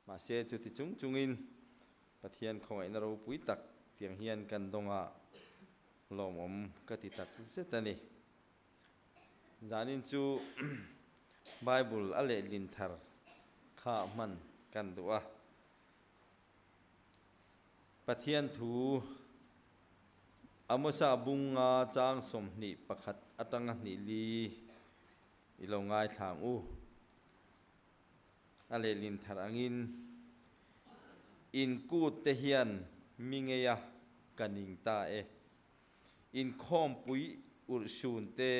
Mahse chuti chung chungin Pathian khawngaihna ropui tak tiang hian kan dawngah lawmawm ka ti tak zet a ni. Zanin chu Bible a lehlin thar kha hman kan duh a. Pathian thu Amosa bunga chang 21 atanga hnih li i lo ngaithla ang u. A lehlin thar angin inkut te hian mi ngei a ka ning ta e. Inkhawmpui urhsun te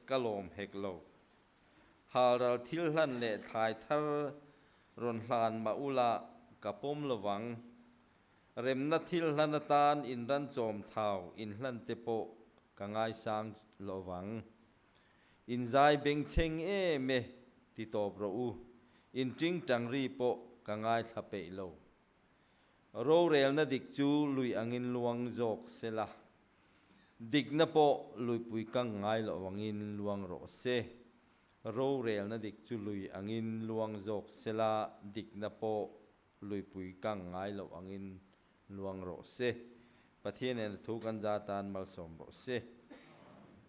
ka lawm hek lo. Halral thil hlan leh thlai thar rawn hlan mah ula ka pawm lovang. Remna thil hlan atan inran chawm thau inhlan te pawh ka ngaisang lovang. Inzai bengchheng em e ti tawp rawh u. Intingtang ri pawh ka ngaithla peih lo. Rorelna dik chu lui angin luang zawk se la, dikna pawh luipui kang ngai loh angin luang rawh se. Rorelna dik chu lui angin luang zawk se la, dikna pawh luipui kang ngai loh angin luang rawh se. Pathian nen a thu kan za tan malsawm rawh se.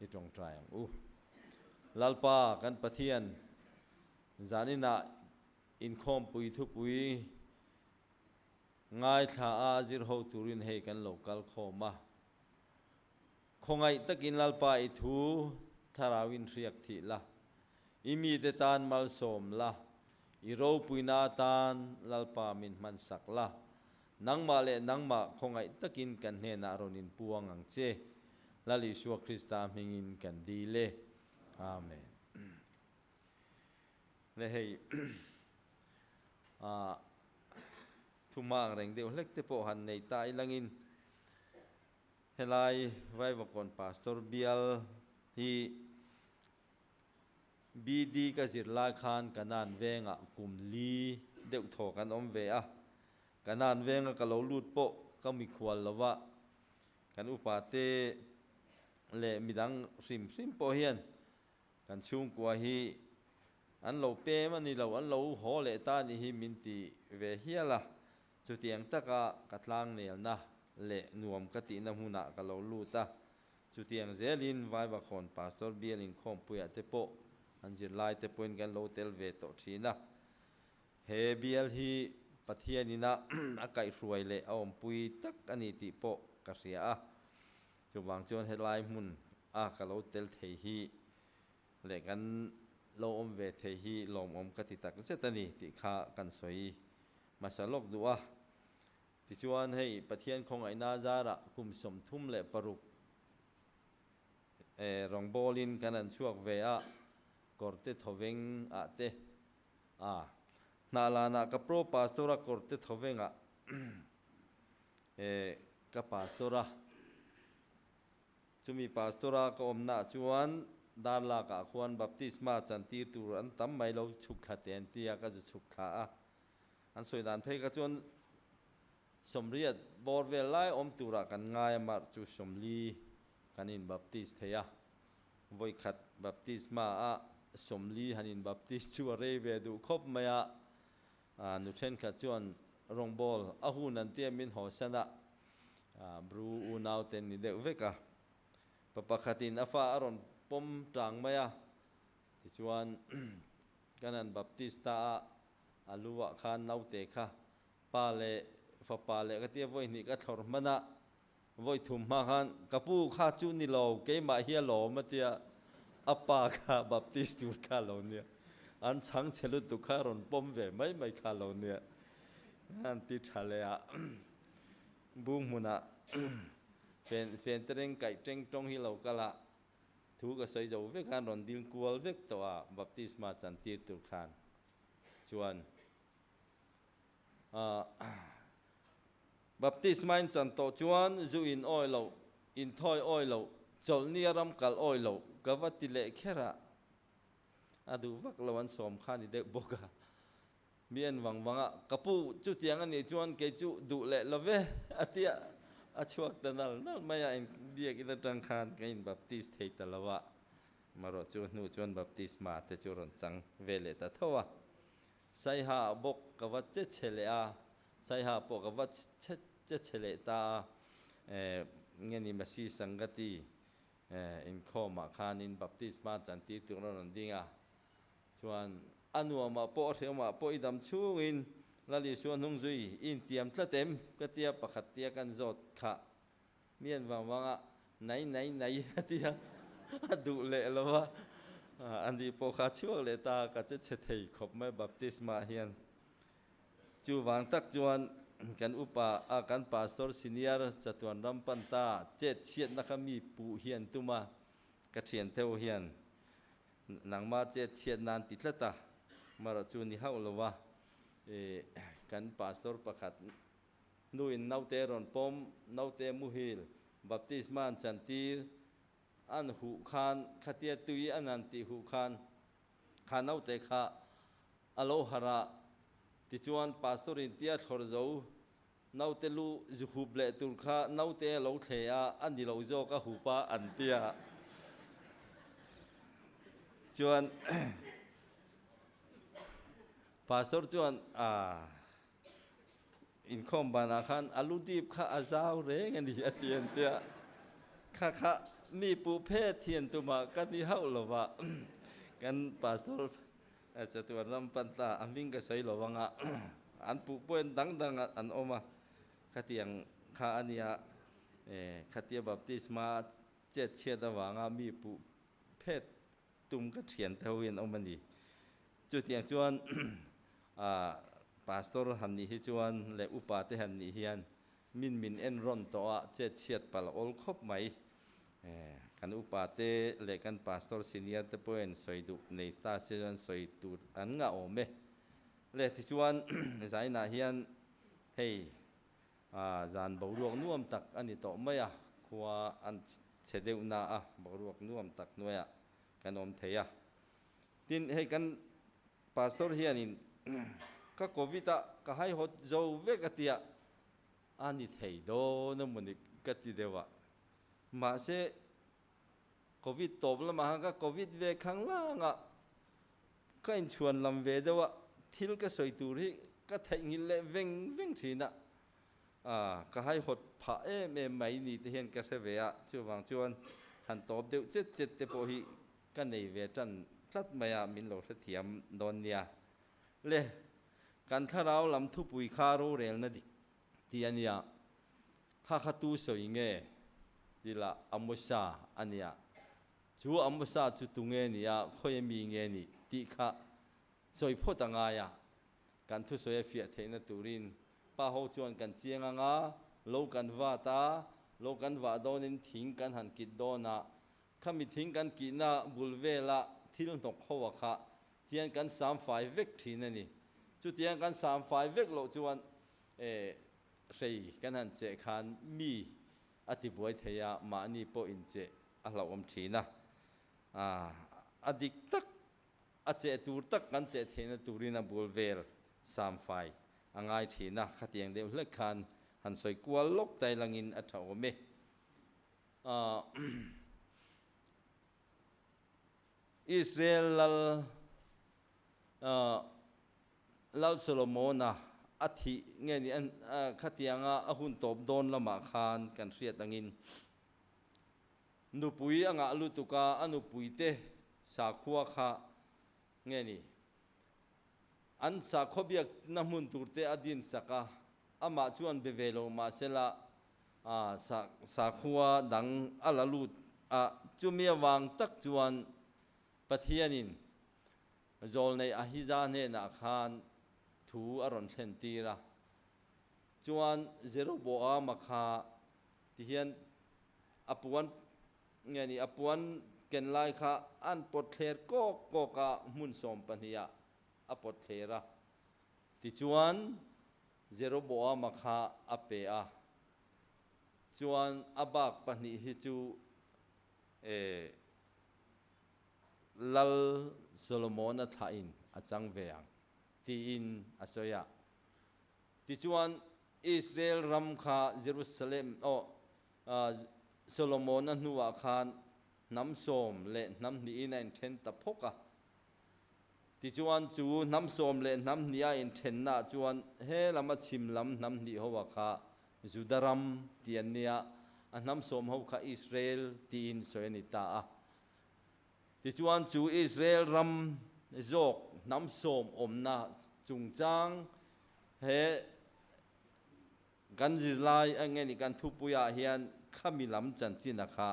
I tawngtai ang u. Lalpa kan Pathian, zaninah Inkhawmpui thupui ngaithla a zir ho turin hei kan lo kal khawm a. Khawngaih takin Lalpa i thu thlarauin hriak thih la, i mite tan malsawm la, i ropuina atan Lalpa min hmansak la, nangmah leh nangmah khawngaih takin kan hnenah rawn inpuang ang che. Lal Isua Krista hmingin kan dil e. Amen. Le hei ah thuma ang reng deuh hlek te pawh han nei ta ilangin helai Vaivakawn Pastor bial hi BD ka zir lai khan Kanan vengah kum li deuh thaw kan awm ve a, Kanan venga ka lo lut pawh ka mikhual lova kan upa te leh midang hrim hrim pawh hian Kan chhungkua hi an lo pem a ni lo, an lo haw leh ta nih hi min ti ve hial a. Chutiang taka ka tlangnelna leh nuam ka tihna hmunah ka lo lut a. Chutiang zelin Vaivakhawn Pastor bial inkhawmpuiah te pawh an zirlai te pawhin kan lo tel ve tawh thin a. He bial hi Pathianina a kaihhruai leh a awmpui tak a ni tih pawh ka hria a. Chuvang chuan helai hmun a ka lo tel thei hi leh kan lo awm ve thei hi lawmawm ka ti tak zet a ni tih kha kan sawi hmasa lawk duh a. Tichuan hei Pathian khawngaihna zarah kum 36 rawngbawlin kan han chhuak ve a, kawrte thawveng ah te a hnahlanah ka pro pastor a kawrte thawveng ah ka pastor a. Chumi pastor-a ka awmnaah chuan Darlakah khuan baptisma chantir tur an tam mai lo chhuk thla te an ti a, ka zu chhuk thla a. An sawi dan phei kha chuan 80 bawr vel lai awm turah kan ngai a, marh chu 40 kan inbaptis thei a. Vawikhat baptisma-a 40 han inbaptis chu a rei ve duh khawp mai a, Nu thenkhat chuan rawngbawl a hun an tia min hawsan a, Bru unau te an ni deuh vek a. Pa pakhatin a fa a rawn pawm tang mai a, tichuan Kanan Baptist ta a a lu ah khan naute kha pa leh fapa leh ka tia vawi hnih ka thlawr hman a, vawi thum hma khan ka pu kha chu ni lo keimah hi a lawm a tia a pa kha Baptist tur kha lo nia an chhang chhe lutuk kha rawn pawm ve mai mai kha lo nia an ti tha leh a bung hmunah fen fen te reng kaih teng tawng hi lo kal a thu ka sawi zo vek a an rawn dil kual vek tawh a baptisma chantir tur khan chuan Baptisma in chan tawh chuan zu in awi loh, in thawi awi loh, chawlhni a ram kal awi loh ka va ti leh kher a, a duh vak lo an sawm kha ni deuh bawk a. Mi en vang vang a, ka pu chutiang a nih chuan kei chu duh leh lo ve a ti a, a chhuak ta nal nal mai a, in biakin atang khan ka in baptist thei ta lo a, marawh chu hnu chuan baptisma te chu rawn chang ve leh ta tho a. Saiha ah bawk ka va che chhe leh a, Saiha pawh ka va che che chhe leh ta a, eh nge ni Masi Sangati eh inkhawmah khanin baptisma chantir tur a rawn ding a, chuan a nuamah pawh a hreawmah pawh i dam chhungin Lal Isua hnung zui i intiam tlat em ka tia pakhat tia kan zawt kha Mi an vang vang a, nai nai nai a ti a, a duh leh lo va, a ni pawh kha chhuak leh ta a, ka che chhe thei khawp mai baptisma hian. Chuvang tak chuan kan upa a kan pastor senior chatuan ram pan ta chet chhiatna kha mi puh hian tum a, ka thian theuh hian nangma chet chhiat nan ti tlat a, marawh chu ni hauh lo va, kan pastor pakhat Nu in naute rawn pawm, naute muhil, baptisma an chantir, an huh khan, khatia tui an han tih huh khan, kha naute kha a lo harh a, tichuan pastor in tia thlawr zo, naute lu zu hup leh tur kha naute a lo thle a, a ni lo zawk a hup a an tia. Chuan pastor chuan a. Inkhawm banah khan a lu dip kha a zau reng a ni a ti an tia. Kha kha mi puh phet hian tumah ka ni hauh lo va, kan pastor chatuan ram pan ta a hming ka sawi lo anga an puh pawhin dang dang an awm a, khatiang kha a nia khatia baptisma chet chhiat avanga mi puh phet Tum ka thian te ho hian awm a ni. Chutiang chuan Pastor han nih hi chuan leh upa te han nih hian min min en rawn tawh a chet chhiat palh awl khawp mai. Kan upa te leh kan Pastor senior te pawhin sawi duh nei ta se chuan sawi tur an ngah awm e. Leh tichuan zainah hian hei Zan boruak nuam tak a ni tawh mai a, khua an chhe deuh na a, boruak nuam tak hnuaiah kan awm thei a. Tin, hei kan Pastor hianin ka Covid a ka haihawt zo vek a tia, a ni thei dawn a mawni ka ti deuh a. Mahse, Covid tawp lamah khan ka Covid ve khang lang a, ka inchhuan lam ve deuh a, thil ka sawi tur hi ka theihnghilh leh veng veng thin a, ah ka haihawt phah em em mai ni te hian ka hre ve a, chuvang chuan han tawp deuh chet chet te pawh hi ka nei ve tan tlat mai a, min lo hrethiam dawn nia. Le, kan thlarau lam thupui kha rorelna dik tih a nia, kha kha tu sawi nge ti lah Amosa a nia, Chu Amosa chu tunge ni a, khawi mi nge ni tih kha sawi phawt a ngai a. Kan thusawi a fiah theihna turin pa ho chuan kan chiang ang a, lo kan vat a, lo kan vah dawnin thing kan han kit dawn a, khami thing kan kihna bul vela thil hnawk ho a kha tian kan sam fai vek thin a ni. Chutiang kan sam fai vek loh chuan eh hrei kan han cheh khan mi a tibuai thei a, mahni pawh incheh a hlauhawm thin a. A dik tak, a cheh tur tak kan cheh theihna turin a bul vel samfai a ngai thin a, khatiang deuh hlek khan han sawi kual lawk tai langin a tha awm e. Israel lal Lal Solomona a thih nge ni khatianga a hun tawp dawn lamah khan kan hriat angin nupui a ngah lutuk a, a nupuite sakhua kha nge ni an sakhua biakna hmun turte a din sak a, amah chuan be ve lo mahsela sakhua dang a la lut a, chumi avang tak chuan Pathianin Zawlnei Ahija hnenah khan thu a rawn thlen tir a, chuan Jeroboama kha tihian a puan nge ni a puan ken lai kha an pawt thler kawk kawk a, hmun 12 ah a pawt thler a, tichuan Jeroboama kha a pe a, chuan a bak pahnih hi chu eh. Lal Solomona thlahin a chang ve ang, tiin a sawi a. Tichuan, Israel ram kha Jerusalem, aw, Solomona hnuah khan hnam sawm leh hnam hnihin a inthen ta phawk a. Tichuan chu hnam sawm leh hnam hnih a inthennaah chuan he lama chhim lam hnam hnih ho a kha Juda ram tih an nia, a hnam sawm ho kha Israel tiin sawi a ni ta a. Tichuan chu Israel ram zawk hnam sawm awmna chungchang he kan zirlai eng nge nih kan thupuiah hian khami lam chanchin a kha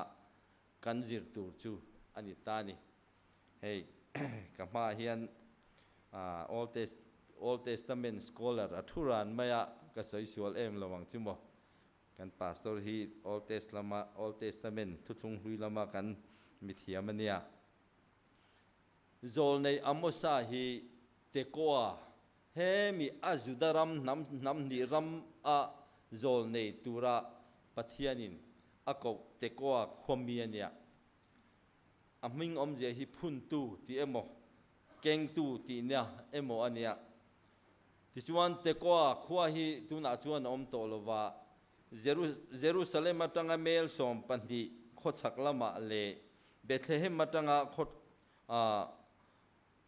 kan zir tur chu a ni ta a ni. Hei ka hmaah hian Old Test Old Testament scholar a thu ran mai a, ka sawi sual em lo ang chu maw. Kan pastor hi Old Test lama Old Testament thuthlung hlui lama kan mithiam a nia. Zawlnei Amosa hi Tekoa hemi a Juda ram hnam hnam hnih ram a zawlnei tura Pathianin a koh Tekoa khuami a nia. A hming awmzia hi phuntu tih emaw, kengtu tih nia emaw a nia. Tichuan Tekoa khua hi tunah chuan a awm tawh lo va, Jerusalem atanga mel 12 khawchhak lamah leh Bethlehem atanga khaw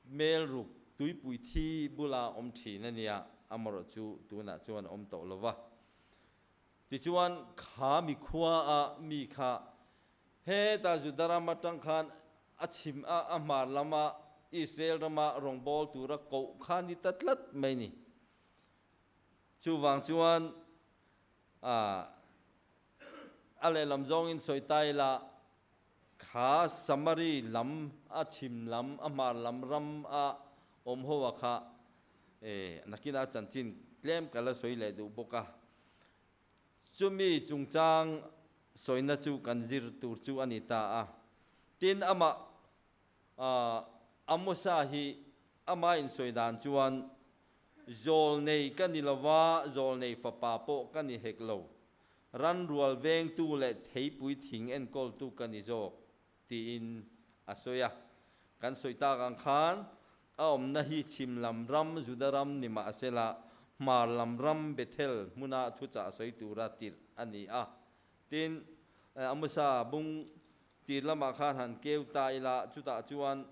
mel ruk tuipui thi bula awm thin a nia, amarawh chu tunah chuan a awm tawh lo va. Tichuan kha mi khua a mi kha heta Juda ram atang khan a chhim a, a hmar lama Israel rama rawngbâwl tura koh kha ni ta tlat mai ni. Chuvang chuan a lehlam zawngin sawi ta ila kha Samari lam a chhim lam a hmar lam ram a awm ho a kha nakinah chanchin tlem ka la sawi leh duh bawk a. Chumi chungchang sawina chu kan zir tur chu a ni ta a. Tin amah Amosa hi ama insawi dan chuan, Zawlnei ka ni lova, zawlnei fapa pawh ka ni hek lo. Ranrual vengtu leh theipui thing enkawltu ka ni zawk, tiin a sawi a. Kan sawi tak ang khan, a awmna hi chhim lam ram Juda ram ni mahsela, hmar lam ram Bethel hmuna thuchah sawi tura tirh a ni a. Tin, Amosa bung tir lamah khan han keu ta ila, chutah chuan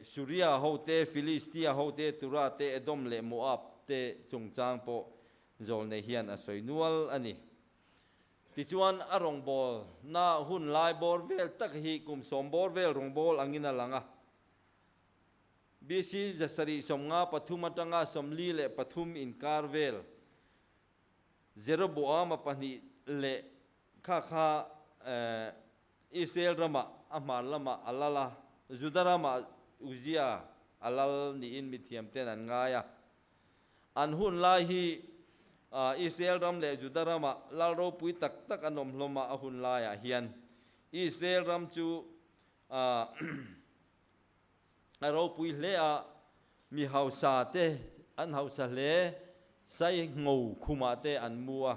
Suria hote, Filistia hote, Tura te, Edom leh Moab te chungchang pawh Zawlnei hian a sawi nual a ni. Tichuan, a rawngbawlna hun lai bawr vel tak hi kum sawm bawr vel rawngbâwl angin a lang a. BC 753 atanga 43 inkar vel Jeroboama pahnih leh kha kha Israel ramah a hmar lamah a lal a, Juda ramah Uzia a lal niin mithiamten an ngai a. An hun lai hi Israel ram leh Juda ramah lal ropui tak tak an awm hlawm a, a hun laiah hian Israel ram chu a ropui hle a, mi hausa te an hausa hle, sai ngho khumah te an mu a,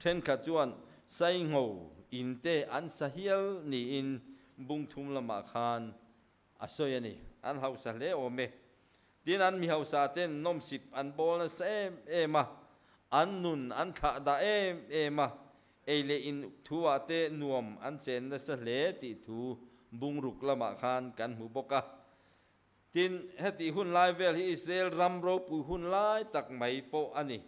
thenkhat chuan sai ngho in te an sa hial niin bung thum lamah khan a sawi a ni. An hausa hle awm e. Tin, an mi hausa ten nawmsip an bawl nasa em em a, an nun an thlah dah em em a, Ei leh in thuah te nuam an chen nasa hle tih thu bungruk lamah khan kan hmu bawk a. Tin, hetih hun lai vel hi Israel ram ropui hun lai tak mai pawh a ni.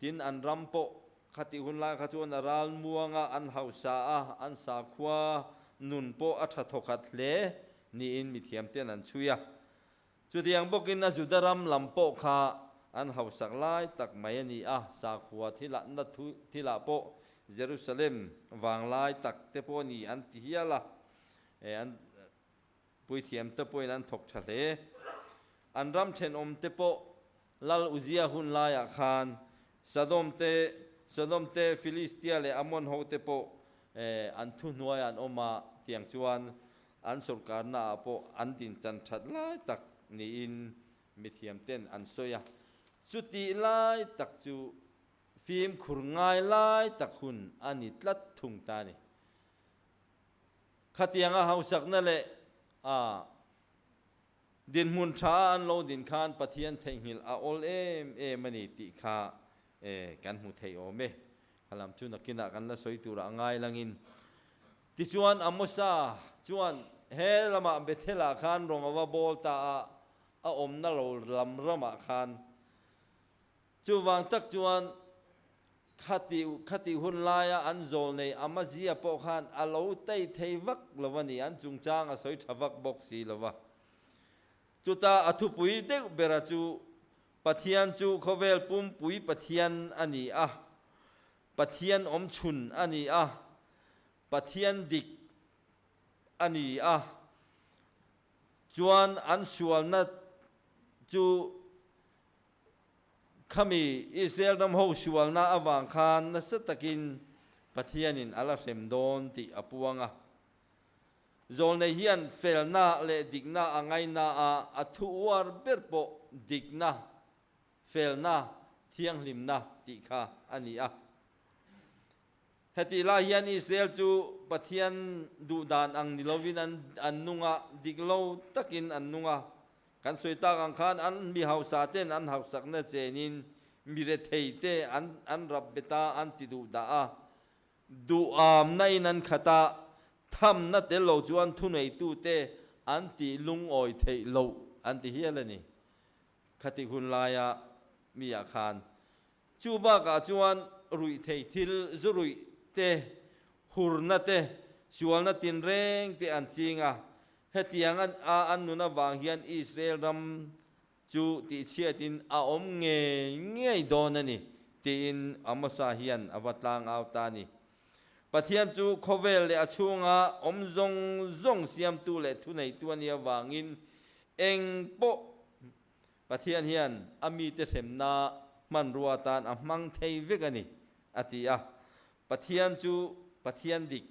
Tin, an ram pawh khatih hun lai kha chuan a ral muanga an hausa a, an sakhua nun pawh a tha thawkhat hle niin mithiamten an chhui a. Chutiang bawkin a Juda ram lam pawh kha an hausak lai tak mai a ni a, sakhua thilah na thilah pawh Jerusalem vang lai tak te pawh a ni an ti hial a, an puithiam te pawhin an thawk tha hle. An ram thenawm te pawh Lal Uzia hun laiah khan Sodom te, Sodom te, Filistia leh Ammon ho te pawh an thuhnuaiah an awm a, tiang chuan An sawrkarna ah pawh an dinchan that lai tak niin mithiam ten an sawi a, chutih lai tak chu fimkhur ngai lai tak hun a ni tlat thung ta a ni. Khatianga hausakna leh a dinhmun tha a an lo din khan Pathian theihnghilh a awl em em a ni tih kha kan hmu thei awm e. Khalam chu nakinah kan la sawi turah a ngai langin. Tichuan Amosa chuan he lamah Bethel-ah khan rawng a va bawl ta a. a awmna lo lam ramah khan. Chuvang tak chuan khati khati hun laia an zawl nei Amazia pawh khan a lo tei thei vak lo a ni, an chungchang a sawi tha vak bawk si lo va. Chuta a thupui deuh bera chu Pathian chu khawvel pumpui Pathian a ni a, Pathian awmchhun a ni a, Pathian dik a ni a, chuan an sualna chu Khami Israel ram ho sualna avang khan nasa takin Pathianin a la hrem dawn tih a puang a. Zawlnei hian felna leh dikna a ngaina a, a thu uar ber pawh dikna, felna, thianghlimna tih kha a ni a. Hetih lai hian Israel chu Pathian duh dan ang ni lovin an an nung a, dik lo takin an nung a. Kan sawi tak ang khan an mi hausa ten an hausakna chenin mi rethei te an an rap bet a, an ti duh dah a. Duhamna in an khat a, thamna tel lo chuan thuneitute an tih lungawi theih loh an ti hial a ni. Khatih hun laia mi ah khan Chu bakah chuan ruihthei thil, zu ruih te, hurna te, sualna tinreng te an ching a. Hetiang a an nun avang hian Israel ram chu tihchhiatin a awm ngei ngei dawn a ni, tiin Amosa hian a va tlang au ta a ni. Pathian chu khawvel leh a chhunga awm zawng zawng siamtu leh thuneitu a nih avangin eng pawh Pathian hian a mite hremna hmanrua atan a hmang thei vek a ni, a ti a. Pathian chu Pathian dik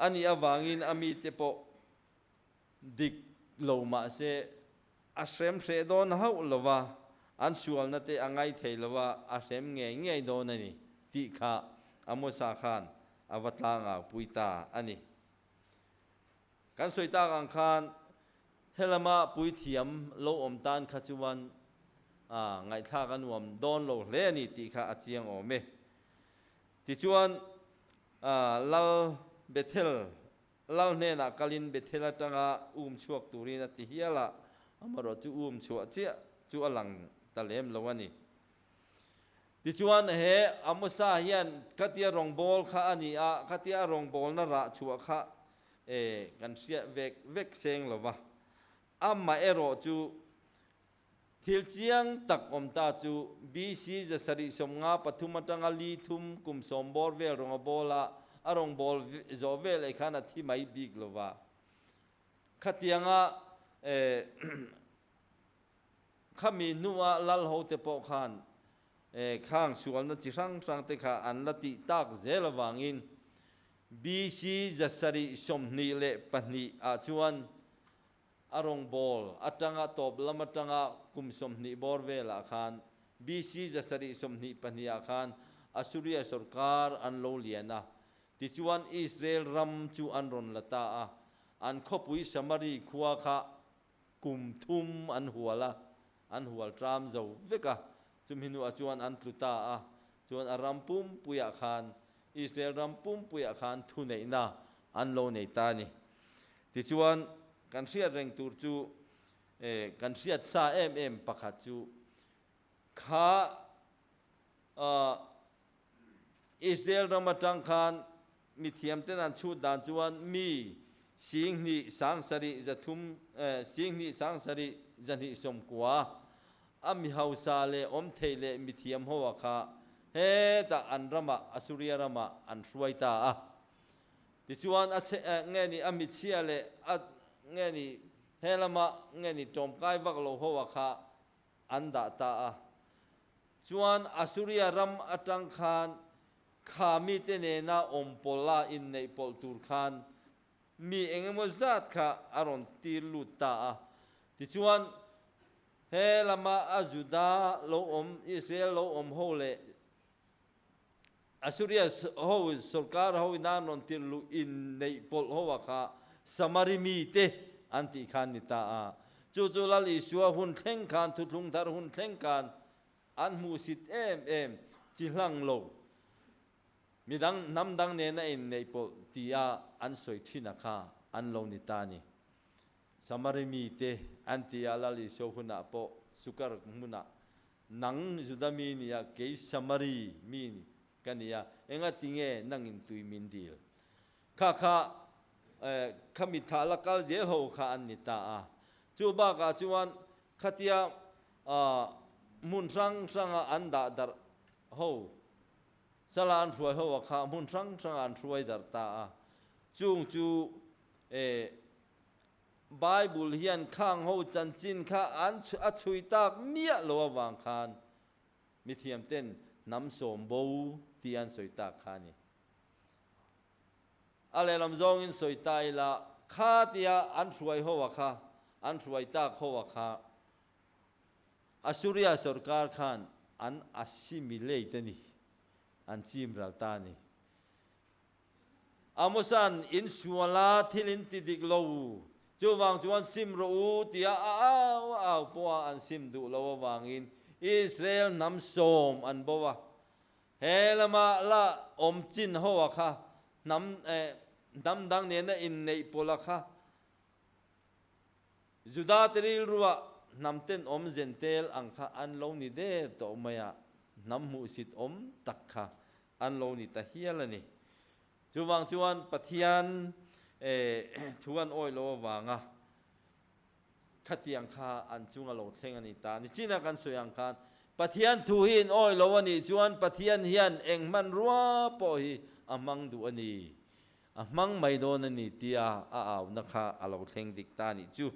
a nih avangin a mite pawh dik lo mah se a hrem hreh dawn hauh lo va, an sualna te a ngai thei lo va, a hrem ngei ngei dawn a ni tih kha Amosa khan a va tlangau pui ta a ni. Kan sawi tak ang khan helama puithiam lo awm tan kha chuan ngaihthlak a nuam dawn lo hle a ni tih kha a chiang awm e. Tichuan Lal Bethel, Lal hnenah kalin Bethel atanga um chhuak turin a ti hial a, amaherawh chu um chhuah chiah chu a lang ta lem lo a ni. Tichuan he Amosa hian khatia rawngbâwl kha a ni a, khatia a rawngbâwlna rah chhuah kha e kan hriat vek vek seng lo va. Amaherawh chu thil chiang tak awm ta chu BC 753 atanga li thum kum sawm bawr vel rawnga bâwl a, a rawngbâwl zawh vel eh khan a thi mai bik lo va. Khatianga e Khami hnua lal hote pawh khan khang sualna chi hrang hrang te kha an la tih tak zel avangin BC 722 ah chuan a rawngbâwl atanga tawp lam atanga kum 20 bawr velah khan BC 722 ah khan Assuria sawrkar an lo lian a, tichuan Israel ram chu an rawn la ta a, an khawpui Samari khua kha Kum thum an hual a, an hual tram zo vek a, chumi hnuah chuan an tlu ta a, chuan a ram pumpuiah khan, Israel ram pumpuiah khan thuneihna an lo nei ta a ni. Tichuan, kan hriat reng tur chu, kan hriat sa em em pakhat chu, kha Israel ram atang khan mithiamten an chhut dan chuan mi 27 300, 27 290 a mi hausa leh awm thei leh mithiam ho a kha hetah an ramah Assuria ramah an hruai ta a. Tichuan a chhe nge ni a michhia leh a nge ni he lama nge ni tawmkai vak lo ho a kha an dah ta a. Chuan Assuria ram atang khan kha mite nena awm pawlh a inneih pawlh tur khan mi eng emaw zat kha a rawn tir lut ta a. Tichuan, he lama a Juda lo awm, Israel lo awm ho leh Assuria ho sawrkar ho ina an rawn tir luh inneih pawlh ho a kha Samari mite an tih khan ni ta a. Chu chu Lal Isua hun thleng khan, thuthlung thar hun thleng khan an hmuhsit em em chi hlang lo. Midang hnam dang nena inneih pawlh tia an sawi thin a kha an lo ni ta a ni. Samari mite an ti a, Lal Isua hunah pawh Sukar hmunah, Nang Juda mi ni a, kei Samari mi ka ni a, engatinge nangin tui min dil? Kha kha kha mitthah la kal zel ho kha an ni ta a. Chu bakah chuan khatia hmun hrang hranga an dah darh ho, sala an hruai ho a kha hmun hrang hranga an hruai darh ta a. Chung chu Bible hian khang ho chanchin kha an a chhui tak miah lo avang khan mithiam ten hnam sawm bo tih an sawi tak kha a ni. A lehlam zawngin sawi ta ila kha tia an hruai ho a kha an hruai tak ho a kha Assuria sorkar khan an assimilate a ni, an chim ral ta a ni. Amosa'n insuala thil in ti dik lo, chuvang chuan sim rawh u tia a au a au pawha an sim duh lo avangin Israel hnam sawm an bo a. He lama la awm chin ho a kha hnam hnam dang nena inneih pawlh a kha Juda te rilrua hnam tenawm zentel ang kha an lo ni der tawh mai a, hnam hmuhsit awm tak kha an lo ni ta hial a ni. Chuvang chuan Pathian thu an awih loh avanga khatiang kha an chunga lo thleng a ni ta. Nichina kan sawi ang khan Pathian thu hi in awih lo a nih chuan Pathian hian eng hmanrua pawh hi a hmang duh a ni. A hmang mai dawn a ni tia a auna kha a lo thleng dik ta a nih chu.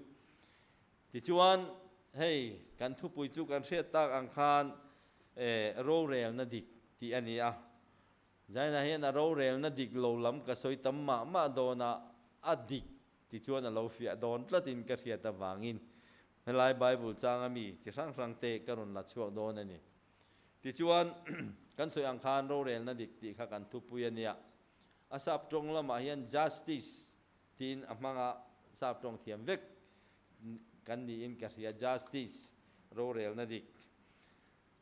Tichuan, hei kan thupui chu kan hriat tak ang khan rorelna dik tih a ni a. Zaina hian a rorelna dik lo lam ka sawi tam mah mah dawn a, a dik tichuan a lo fiah dawn tlatin ka hriat avangin helai Bible changa mi chi hrang hrang te ka rawn la chhuak dawn a ni. Tichuan, kan sawi ang khan rorelna dik tih kha kan thupui a nia. A sap tawng lamah hian justice tiin a hmang a, sap tawng thiam vek kan niin ka hria, justice, rorelna dik.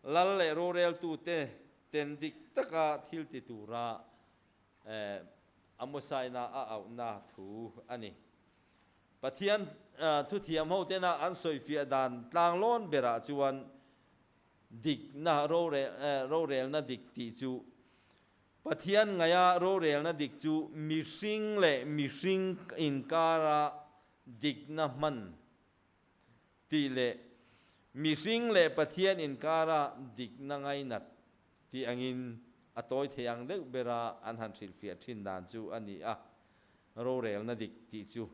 Lal leh roreltute ten dik taka thil ti tura Amosaina a auhna thu a ni. Pathian thuthiam ho tena an sawifiah dan tlanglawn berah chuan dikna rorelna dik tih chu Pathian ngaia rorelna dik chu mihring leh mihring inkara dikna hman tih leh mihring leh Pathian inkara dikna ngainat tih angin a tawi thei ang deuh bera an han hrilhfiah thin dan chu a ni a, rorelna dik tih chu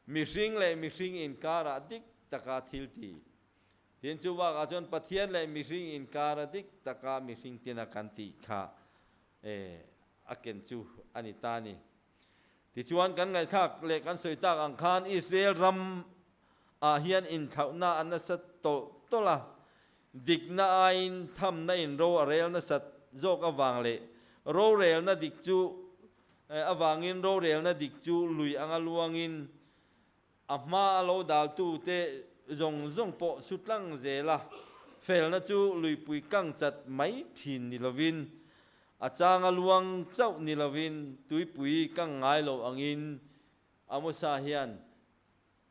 mihring leh mihring inkara dik taka thil tih. Tin, chu bakah chuan Pathian leh mihring inkara dik taka mihring tina kan tih kha a ken chu a ni ta a ni. Tichuan, kan ngaihthlak leh kan sawi tak ang khan Israel ram ah hian inthlauhna a nasa tawlh tawlh a, dikna aiin thamna in ro a rel nasat zawk avang leh rorelna dik chu avangin rorelna dik chu lui anga luangin A hma a lo daltute zawng zawng pawh su tlang zel a, felna chu luipui kang chat mai thin ni lovin, a changa luang chauh ni lovin tuipui kang ngai lo angin Amosa hian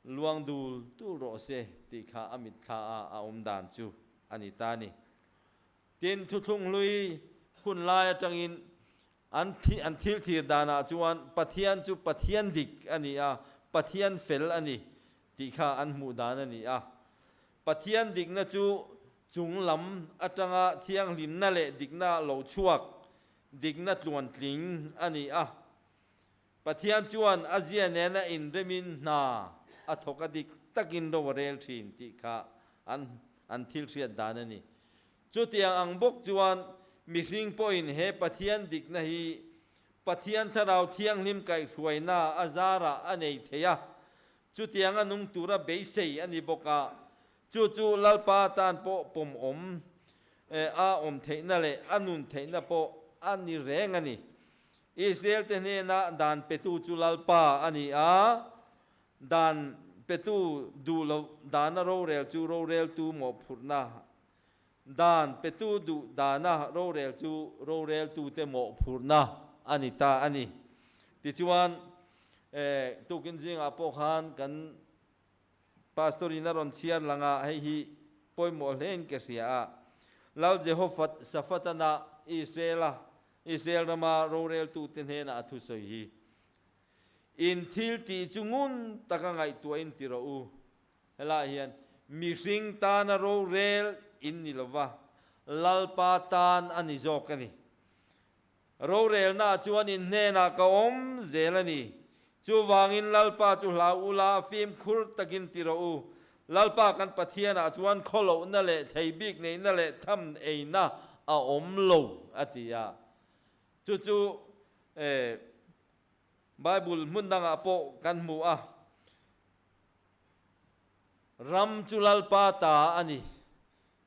luang dul dul rawh se tih kha a mitthla a a awm dan chu a ni ta a ni. Tin, thuthlung hlui hun lai atangin An an thil thlir danah chuan Pathian chu Pathian dik a ni a, Pathian fel a ni tih kha an hmuh dan a ni a. Pathian dikna chu chung lam atanga thianghlimna leh dikna lo chhuak, dikna tluantling a ni a. Pathian chuan a zia nena inremin hna a thawk a dik takin ro a rel thin tih kha an an thil hriat dan a ni. Chutiang ang bawk chuan mihring pawhin he Pathian dikna hi Pathian Thlarau Thianghlim kaihhruaina a zarah a nei thei a, chutianga nung tura beisei a ni bawk a, chu chu Lalpa tan pawh pawmawm a awm theihna leh a nun theihna pawh a ni reng a ni. Israel-te hnena dan petu chu Lalpa a ni a, dan petu duh loh dana rorel chu roreltu mawhphurhna Dan petu duh dana rorel chu roreltute mawhphurhna a ni ta a ni. Tichuan, tukin zingah pawh khan kan Pastor in a rawn chhiar lang a, hei hi pawimawh hle in ka hria a. Lal Jehofat Safatana Israel-a Israel rama roreltute hnenah a thusawi hi, In thil tih chu ngun taka ngaihtuah in ti rawh u. Helaiah hian mihring tana rorel in ni lova, Lalpa tan a ni zawk a ni. Rorelnaah chuan in hnenah ka awm zel a ni. Chuvangin Lalpa chu hlau ula, fimkhur takin ti rawh u. Lalpa kan Pathianah chuan khawlohna leh thei bik neihna leh tham eina a awm lo, a ti a. Chu chu Bible hmun dangah pawh kan hmu a. Ram chu Lalpa ta a ni.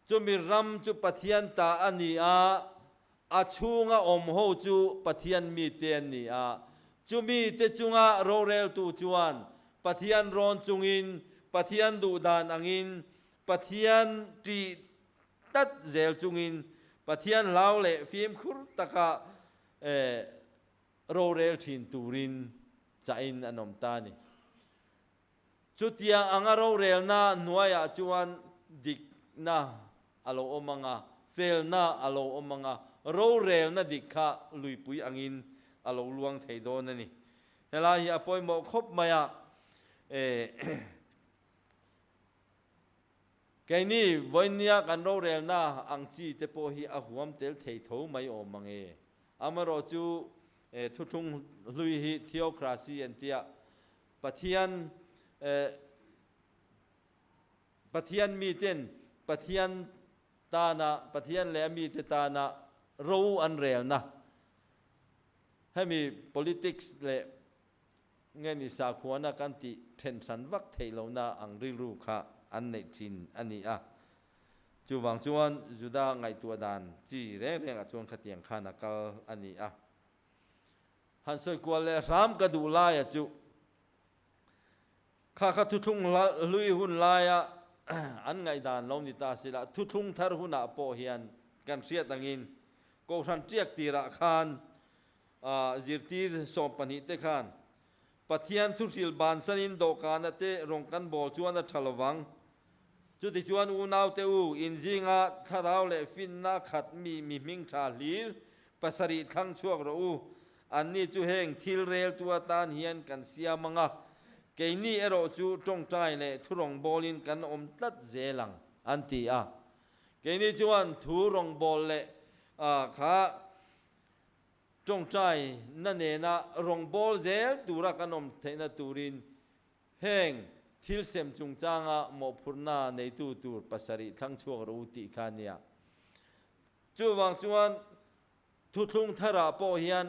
Chumi ram chu Pathian ta a ni a, a chhunga awm ho chu Pathian mite an ni a. Chumi te chunga roreltu chuan Pathian rawn chungin, Pathian duhdan angin, Pathian ṭih tlat zel chungin, Pathian hlau leh fimkhur taka rorel ṭhin turin chahin an awm ta a ni. Chutiang anga rorelna hnuaiah chuan dikna a lo awm ang a, felna a lo awm ang a, rorelna dik kha luipui angin a lo luang thei dawn a ni. Helai hi a pawimawh khawp mai a, keini vawinia kan rorelna ang chi te pawh hi a huam tel thei tho mai awm ang e. Amaherawhchu thuthlung hlui hi theocracy an tia, Pathian eh Pathian miten Pathian tana Pathian leh a mite tana ro an relna hemi politics leh nge ni sakhuana kan tih then hran vak theih lohna ang rilru kha an neih thin a ni a. Chuvang chuan Juda ngaihtuah dan chi reng rengah chuan khatiang khan a kal a ni a. Han sawi kual leh hram ka duh laia chu kha kha thuthlung hlui hun laia an ngaihdan lo ni ta sila thuthlung thar hunah pawh hian kan hriat angin Kohhran tiak tirah khan zirtir 12 te khan Pathian thuhril bansanin dawhkana te rawng kan bawl chuan a tha lovang. Chutichuan unaute u, inzinga thlarau leh finna khat mi mi hming tha hlir pasarih thlang chhuak rawh u. Anni chu heng thil reltu atan hian kan siam ang a, keini erawh chu tawngtai leh thu rawngbawlin kan awm tlat zel ang, an ti a. Keini chuan thu rawngbâwl leh kha tawngtai na nena rawngbâwl zel tura kan awm theihna turin Heng thil sem chungchanga mawhphurhna neitu tur pasarih thlang chhuak rawh u tih kha a nia. Chuvang chuan thuthlung tharah pawh hian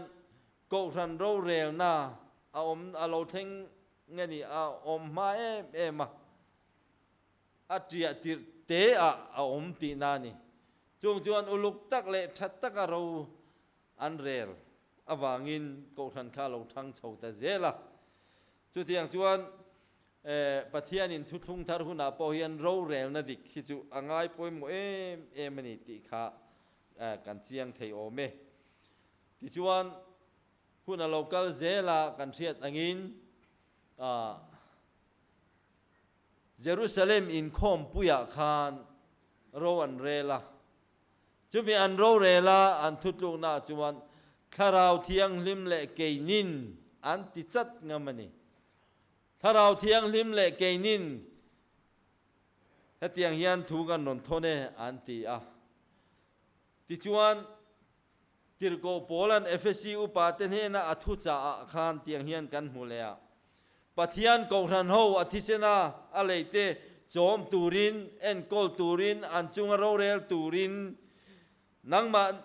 Kohhran rorelna a awm a lo thleng nge ni a awm hma em em a, a ṭiah tirh te ah a awm tihna a ni. Chung chuan uluk tak leh ṭha taka ro an rel avangin Kohhran kha a lo thang chho ta zel a. Chutiang chuan Pathianin thuthlung thar hunah pawh hian rorelna dik hi chu a ngai pawimawh em em a ni tih kha kan chiang thei awm e. Tichuan hun a lo kal zel a, kan hriat angin Jerusalem inkhawmpuiah khan ro an rel a. Chumi an rorel a, an thutluknaah chuan Thlarau Thianghlim leh keinin an ti chat ngam a ni. Thlarau Thianghlim leh keinin hetiang hian thu kan rawn thawn e an ti a. Tichuan, Tirhkoh Paula'n Efesi upate hnena a thuchahah khan tiang hian kan hmu leh a, Pathian Kohhran ho a thisena a leite chawm turin, enkawl turin, an chunga rorel turin nangmah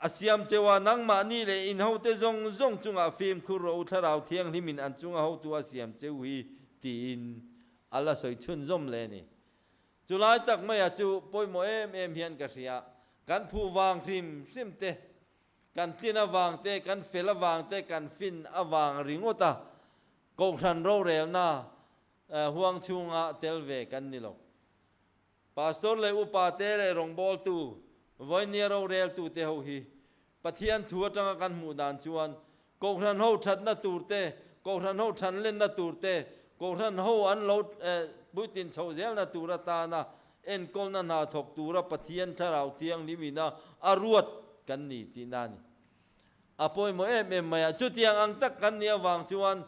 a siam cheu a, nangmahni leh in hote zawng zawng chungah fimkhur rawh u, Thlarau Thianghlimin an chunga hotu a siam cheu hi tiin a la sawi chhunzawm leh a ni. Chulai tak maia chu pawimawh em em hian ka hria, kan phu vang hrim hrim te, kan tlin avang te, kan fel avang te, kan fin avang ringawt a Kohhran rorelna huang chhunga tel ve kan ni lo. Pastor leh upa te leh rawngbawltu, vawinia roreltu te ho hi Pathian thu atanga kan hmuh dan chuan Kohhran ho thatna tur te, Kohhran ho thanlenna tur te, Kohhran ho an lo puitlin chhoh zelna tur atana enkawlna hna thawk tura Pathian Thlarau Thianghlimina a ruat kan ni tihna a ni. A pawimawh em em mai a, chutiang ang tak kan nih avang chuan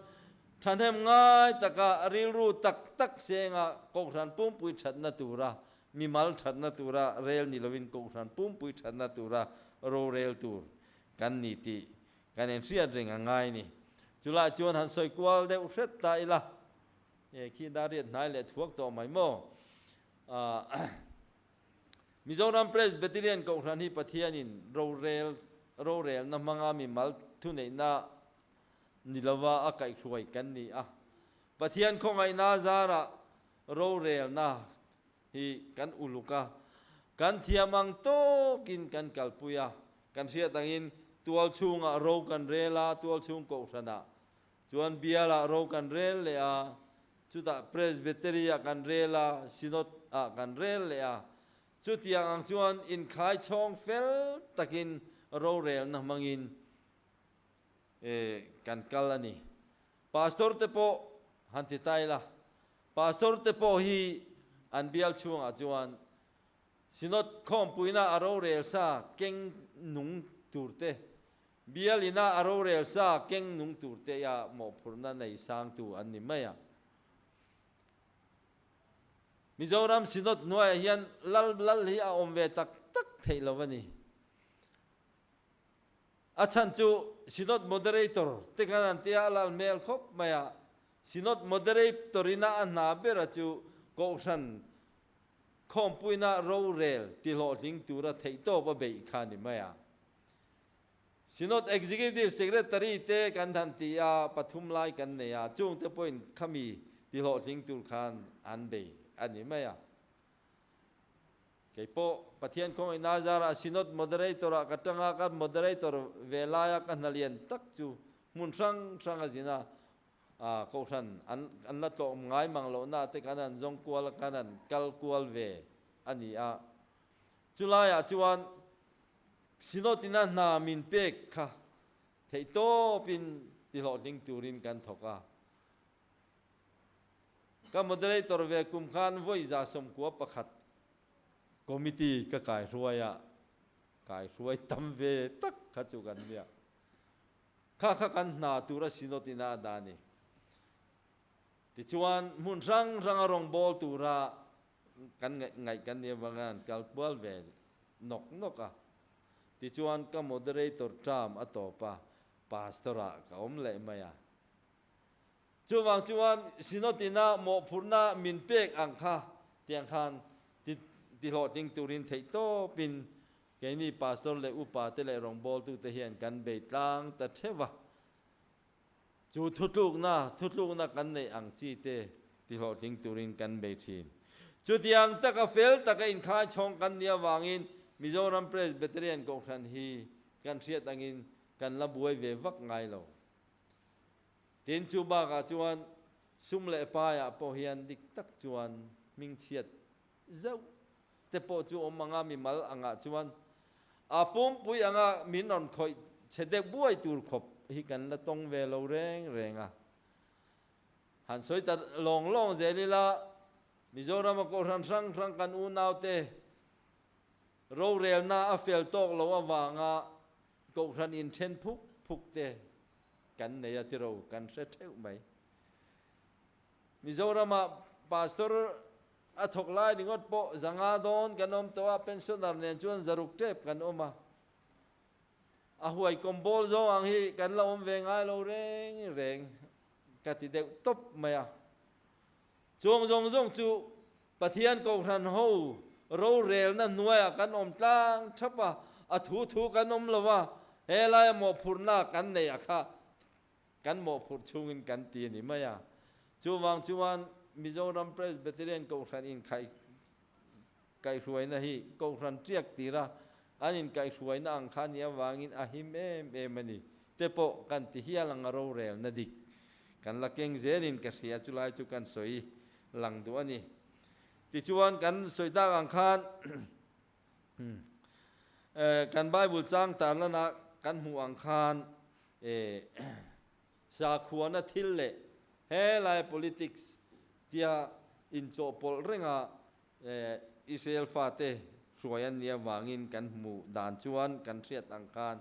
thahnem ngai taka rilru tak tak senga Kohhran pumpui thatna tura mimal thatna tura rel ni lovin Kohhran pumpui thatna tura rorel tur kan ni tih kan inhriat reng a ngai ni. Chulai chuan han sawi kual deuh hret ta ila, e khi dariat hnai leh thuak tawh mai maw? Mizoram Presbyterian Kohhran hi Pathianin rorel rorelna hmanga mimal thuneihna ni lova a kaihhruai kan ni a. Pathian khawngaihna zarah rorelna hi kan uluk a, kan thiam ang tawkin kan kalpui a. Kan hriat angin tual chhungah ro kan rel a, tual chhung Kohhranah Chuan bialah ro kan rel leh a, chutah Presbytery ah kan rel a, Synod ah kan rel leh a. Chutiang ang chuan inkhai chhawng fel takin rorelna hmangin kan kal a ni. Pastor te pawh han ti ta ila, Pastor te pawh hi an bial chhungah chuan Synod khawmpuina a rorel sa keng nung tur te, Bial ina a rorel sa keng nung tur te ia mawhphurhna nei sangtu an ni mai a. Mizoram Synod hnuaiah hian lal lal hi a awm ve tak tak theih lo a ni. A chhan chu Synod Moderator te khan an tia a lal hmel khawp mai a. Synod Moderator ina a hna bera chu Kohhran khawmpuina rorel tihlawhtling tura theihtawp a beih kha a ni mai a. Synod Executive Secretary te kan han ti a, pathum lai kan nei a, chungte pawhin khami tihlawhtling tur khan an bei a ni mai a. Kei pawh Pathian khawngaihna zarah Synod Moderator ah ka tang a, ka Moderator ve laia ka hna lian tak chu hmun hrang hrang a zin a, Kohhran an la tlawm ngai mang lohna te kan han zawng kual a, kan han kal kual ve a ni a. Chulaiah chuan Synod ina hna min pek kha theihtawpin tihlawhtling turin kan thawk a. Ka moderator ve kum khan vawi 191 committee ka kaihruai a, kaihruai tam ve tak kha chu kan nia. Kha kha kan hna tura Synod ina a dah a ni. Tichuan hmun hrang hranga rawngbâwl tura kan ngaih kan nih avanga an kal kual ve nawk nawk a. Tichuan ka moderator term a tawp a, pastor ah ka awm leh mai a. Chuvang chuan Synod ina mawhphurhna min pek ang kha tiang khan ti hlawhtling turin theihtawpin keini pastor leh upa te leh rawngbawltute hian kan bei tlang ta theuh a. Chu thutlukna, thutlukna kan neih ang chi te tihlawhtling turin kan bei thin. Chutiang taka fel taka inkhai chhawng kan nih avangin Mizoram Presbyterian Kohhran hi kan hriat angin kan la buai ve vak ngai lo. Tin, chu bakah chuan sum leh paiah pawh hian dik tak chuan hmingchhiat zeuh te pawh chu awm anga mimal angah chuan a pumpui anga min rawn khawih che deuh buai tur khawp hi kan la tawng ve lo reng reng a. Han sawi ta lawng lawng zel ila, Mizorama Kohhran hrang hrang kan unaute rorelna a fel tawk lo avanga Kohhran inthen phuk phuk te kan nei a tiro kan hre theuh mai. Mizorama Pastor a thawk lai ringawt pawh zanga dawn kan awm tawh a, pensioner nen chuan zaruk tep kan awm a. A huai kawm bawl zawng ang hi kan la awm ve ngai lo reng reng ka ti deuh tawp mai a. Chuang zawng zawng chu Pathian Kohhran ho rorelna hnuaiah kan awm tlang thap a, a thu thu kan awm lo a, helaia mawhphurhna kan neih a kha Kan mawhphurh chhungin kan ti a ni mai a. Chuvang chuan Mizoram Presbyterian Kohhran inkhaih kaihhruaina hi Kohhran tiak tira an inkaihhruaina ang kha nih avangin a him em em a ni te pawh kan ti hial ang a rorelna dik kan la keng zelin ka hria chulai chu kan sawi lang duh a ni. Tichuan kan sawi tak ang khan Kan Bible chang tarlana kan hmuh ang khan sakhuana thil leh helai politics tia inchawhpawlh renga Israel fate hruai an nih avangin kan hmuh dan chuan kan hriat ang khan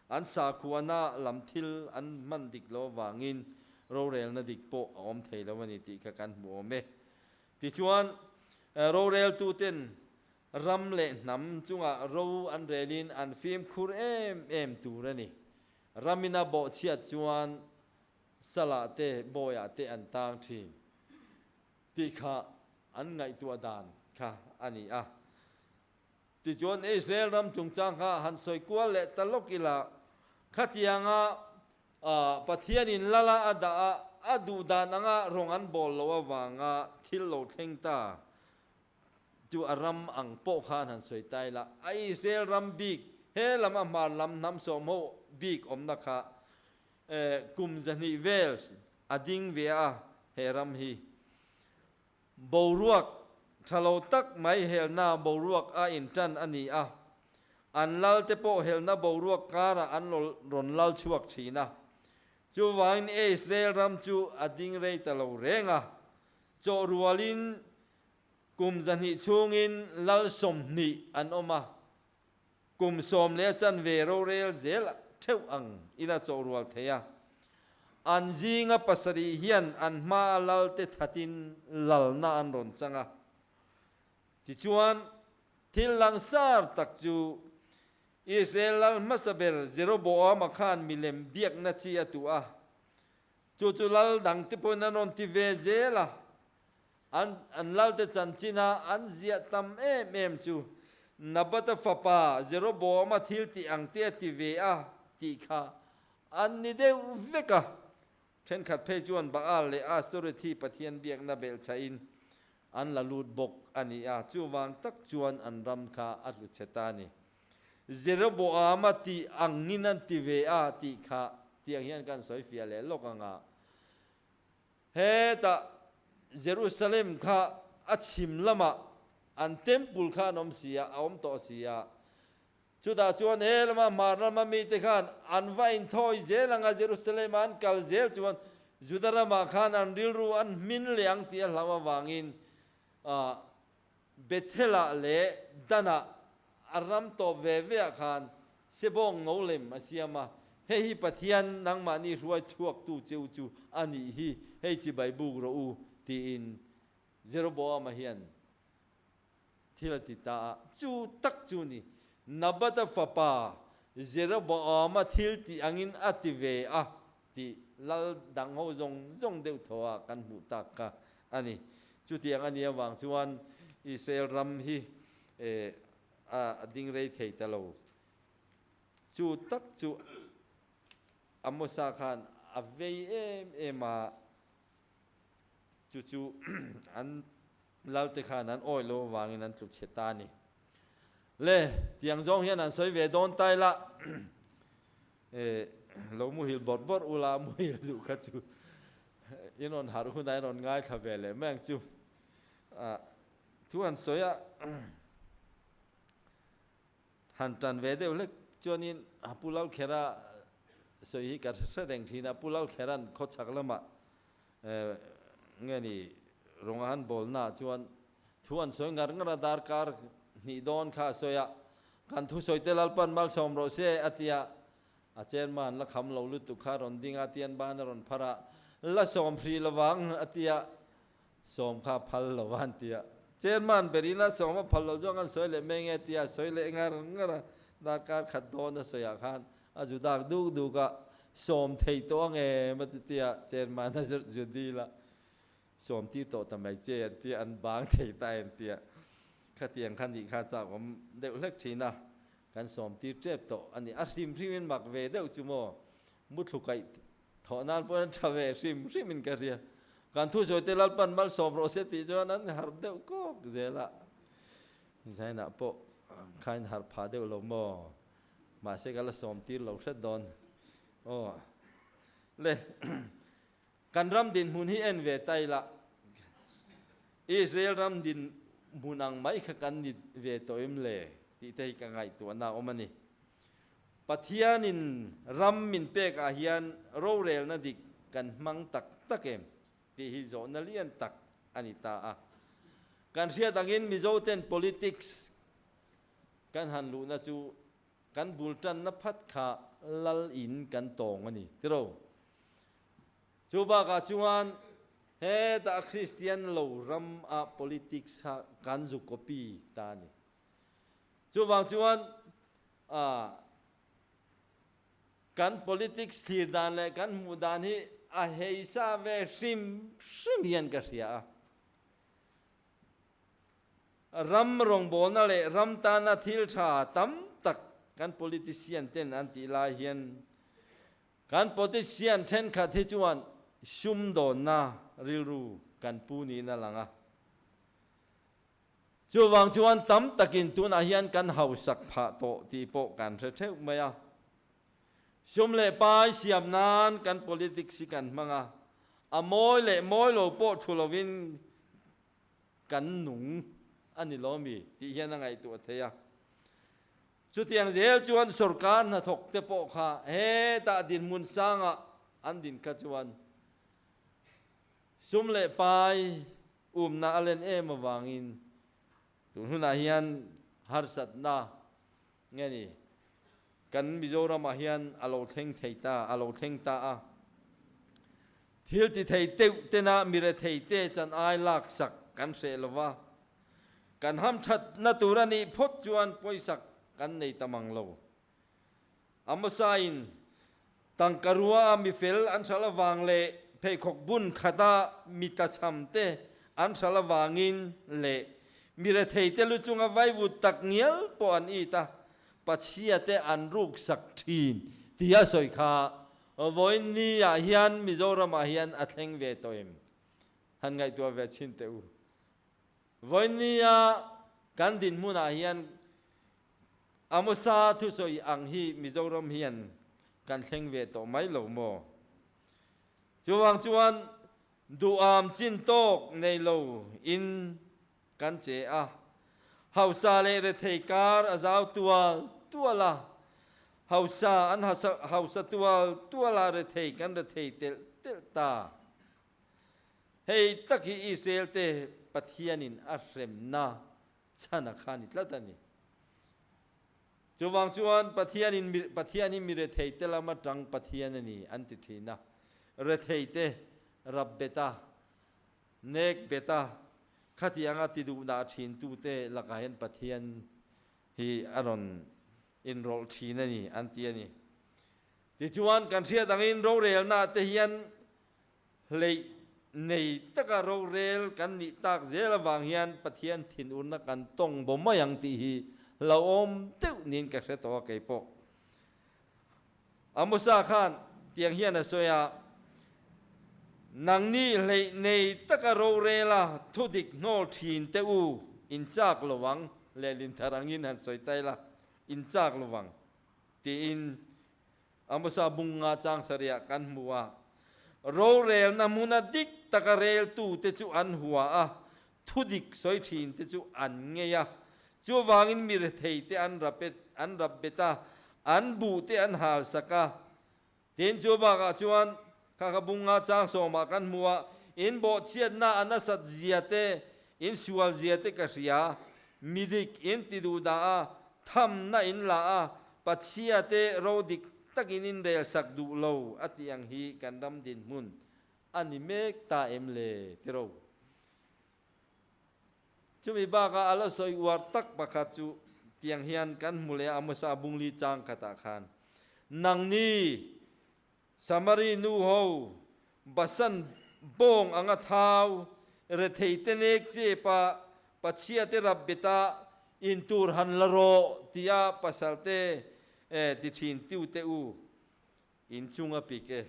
an sakhuana lam thil an hman dik lo avangin rorelna dik pawh a awm thei lo a ni tih kha kan hmu awm e. Tichuan, roreltuten ram leh hnam chungah ro an relin an fimkhur em em tur a ni. Ramina bawhchhiat chuan salah te bawiah te an tang thin. Tih kha an ngaihtuah dan kha a ni a. Tichuan Israel ram chungchang kha han sawi kual leh ta lawk ila, khatianga Pathianin lala a dah a, a duh dan anga rawng an bawl loh avanga thil lo thleng ta chu a ram ang pawh khan han sawi ta ila, a Israel ram bik he lam a hmar lam hnam sawm ho bik awmna kha Kum 200 vel a ding ve a he ram hi. Boruak tha lo tak mai helna boruak a intan a ni a. An lal te pawh helna boruak karah an rawn lal chhuak thin a. Chuvangin Israel ram chu a ding rei ta lo reng a. Chawh rualin kum 200 chhungin lal 20 an awm a. Kum sawm leh a chanve rorel zel theuh ang ina chawh rual thei a. An zinga pasarih hian an hmaa lalte thatin lalna an rawn chang a. Tichuan, thil langsar tak chu Israel lal hmasa ber Jeroboama khan milem biakna chi a tuah a. Chu chu lal dangte pawhin an rawn ti ve zel a. An an lalte chanchina an ziah tam em em chu Nabata fapa Jeroboama thil tih ang te a ti ve a tih kha an ni deuh vek a. Thenkhat phei chuan Baal leh Astorethi pathian biakna belhchhahin an la lut bawk a ni a, chuvang tak chuan an ram kha a hlu chhe ta a ni. Jeroboama tih angin an ti ve a tih kha tiang hian kan sawi fiah leh lawk ang a. Hetah Jerusalem kha a chhim lamah an temple kha an awm si a, a awm tawh si a. Chutah chuan he lama hmar lama mite khan an va inthawi zel ang a, Jerusalem-ah an kal zel chuan Juda ramah khan an rilru an hmin leh ang tih a hlauh avangin Bethel-ah leh Dan-ah a ram tawp ve veah khan sebawng no lem a siam a, Hei hi Pathian nangmahni hruai chhuaktu cheu chu a nih hi, hei chibai buk rawh u, tiin Jeroboama hian thil a ti ta a. Chu tak chu ni, Nabata fapa Jeroboama thil tih angin a ti ve a tih lal dang ho zawng zawng deuh thaw ah kan hmuh tak kha a ni. Chutiang a nih avang chuan Israel ram hi a ding rei thei ta lo. Chu tak chu Amosa khan a vei em em a, chu chu an lalte khan an awih lo avangin an tlu chhe ta a ni. Le, tiang zawng hian an sawi ve dawn tai la. Lo muhil bawrh bawrh ula muhil duh kha chu in rawn harh hunah in rawn ngaithla ve leh mai ang chu. Thu han sawi a han tan ve deuh hlek chuanin Pu Lalkhera sawi hi ka hre reng thin a, Pu Lalkhera'n khawchhak lamah nge ni rawnga han bawlnaah chuan thu an sawi ngar ngar a, darkar hnih dawn kha a sawi a, kan thusawi te Lalpan malsawm rawh se a ti a, a chairman la kham lo lutuk kha rawn ding a, tian ban a rawn phar a, la sawm hrih lovang a ti a, sawm kha phal lo a an ti a, chairman berin a sawm a phal lo chuan kan sawi leh mai nge a ti a, sawi leh ngar ngar a, darkar khat dawn a sawiah khan A zu dak duk duk a, sawm thei tawh ang em a ti tia chairman a zu dil a, sawm tir tawh ta mai che an tia, an bang thei ta em tia khatiang kha nih kha chak awm deuh hlek thin a, kan sawm tir tep tawh a ni. A hrim hrim in mak ve deuh chu maw, muthlu kaih thawh nan pawh an tha ve hrim hrim in ka hria. Kan thusawi te Lalpan malsawm rawh se tih chuan an harh deuh kawk zel a, Zainah pawh kha in harh phah deuh lo maw. Mahse ka la sawm tir lo hret dawn. Aw le kan ram dinhmun hi en ve ta ila Israel ram dinhmun ang mai kha kan ni ve tawh em le tih te hi ka ngaihtuahna a awm a ni. Pathianin ram min pek ah hian rorelna dik kan hmang tak tak em tih hi zawhna lian tak a ni. a ni ta a. Kan hriat angin Mizoten politics kan han luhna chu kan bul tanna phat kha lal in kan tawng a ni tiro. Chu bakah chuan hetah Kristian lo ram ah politics kha kan zu copy ta a ni. Chuvang chuan kan politics thlir dan leh kan hmuh dan hi a heisa ve hrim hrim hian ka hria a. Ram rawngbawlna leh ram tana thil tha tam tak kan politician ten an tih lai hian kan politician thenkhat hi chuan sumdawnna rilru kan pu niin a lang a. Chuvang chuan tam takin tunah hian kan hausak phah tawh tih pawh kan hre theuh mai a. Sum leh pai siam nan kan politics hi kan hmang a, a mawi leh mawi lo pawh thu lovin kan nung a ni lo mi tih hian a ngaihtuah thei a. Chutiang zel chuan sorkar hnathawk te pawh kha hetah dinhmun sangah an din kha chuan sum leh pai umna a len em avangin tun hunah hian harsatna nge ni kan Mizoramah hian a lo thleng thei ta, a lo thleng ta a. Thil ti thei teuh tena mi rethei te chan ai laksak kan hreh lo va, kan hamthatna tur a nih phawt chuan pawisak kan nei ta mang lo. Amosa-in tangka rua a mifel an hral avang leh pheikhawk bun khata mi tlachham te an hral avangin leh mi rethei te lu chunga vaivut tak ngial pawh an it a, Pachhia te an ruksak thin tia sawi kha vawiin ni ah hian Mizoram ah hian a thleng ve tawh em? Han ngaihtuah ve chhin teh u. Vawiin ni a kan dinhmun ah hian Amosa thusawi ang hi Mizoram hian kan thleng ve tawh mai lo maw? Chuvang chuan duham chin tawk nei lo in kan che a, hausa leh rethei kar a zau tual tual a, hausa an hausa tual tual a rethei kan rethei telh telh ta. Hei tak hi Israel te Pathianin a hremna chhan a kha ni tlat a ni. Chuvang chuan Pathianin Pathian hi mi rethei te lam atang Pathian a ni an ti thin a, rethei te rap bet a, nek bet a, khatianga ti duhdah thin tute lakah hian Pathian hi a rawn inrawlh thin a ni an ti a ni. Tichuan kan hriat angin rorelna te hian Hleih nei taka rorel kan nih tak zel avang hian Pathian thinurna kan tawng baw mai ang tih hi hlauhawm deuh niin ka hre tawh a keipawh. Amosa khan tiang hian a sawi a, Nangni hleih nei taka rorela thudik hnawl thin te u, in chak lo ang, lehlin thar angin han sawi ta ila, in chak lo vang, tiin Amosa bunga chang sarih kan hmu a, rorelna hmuna dik taka reltute chu an hua a, thudik sawi thinte chu an ngei a. Chuvangin mi retheite an rap an rap bet a, an buhte an halsak a. Tin, chu bakah chuan kha kha bunga chang sawmah kan hmu a, in bawhchhiatna a nasat zia te, in sual zia te ka hria, mi dik in ti duh dah a, Thamna in la a, Pachhia te ro dik takin in rel sak duh lo a tih ang hi kan ram dinhmun a ni mek ta em le tiro. Chumi bakah a la sawi uar tak pakhat chu tiang hian kan hmu leh a Amosa bungli chang khatah khan, Nangni Samari nu ho Basan bawng anga thau rethei te nek chepa Pachhia te rap beta in tur han la rawh tia pasal te ti thin tiu te u in chung a pik e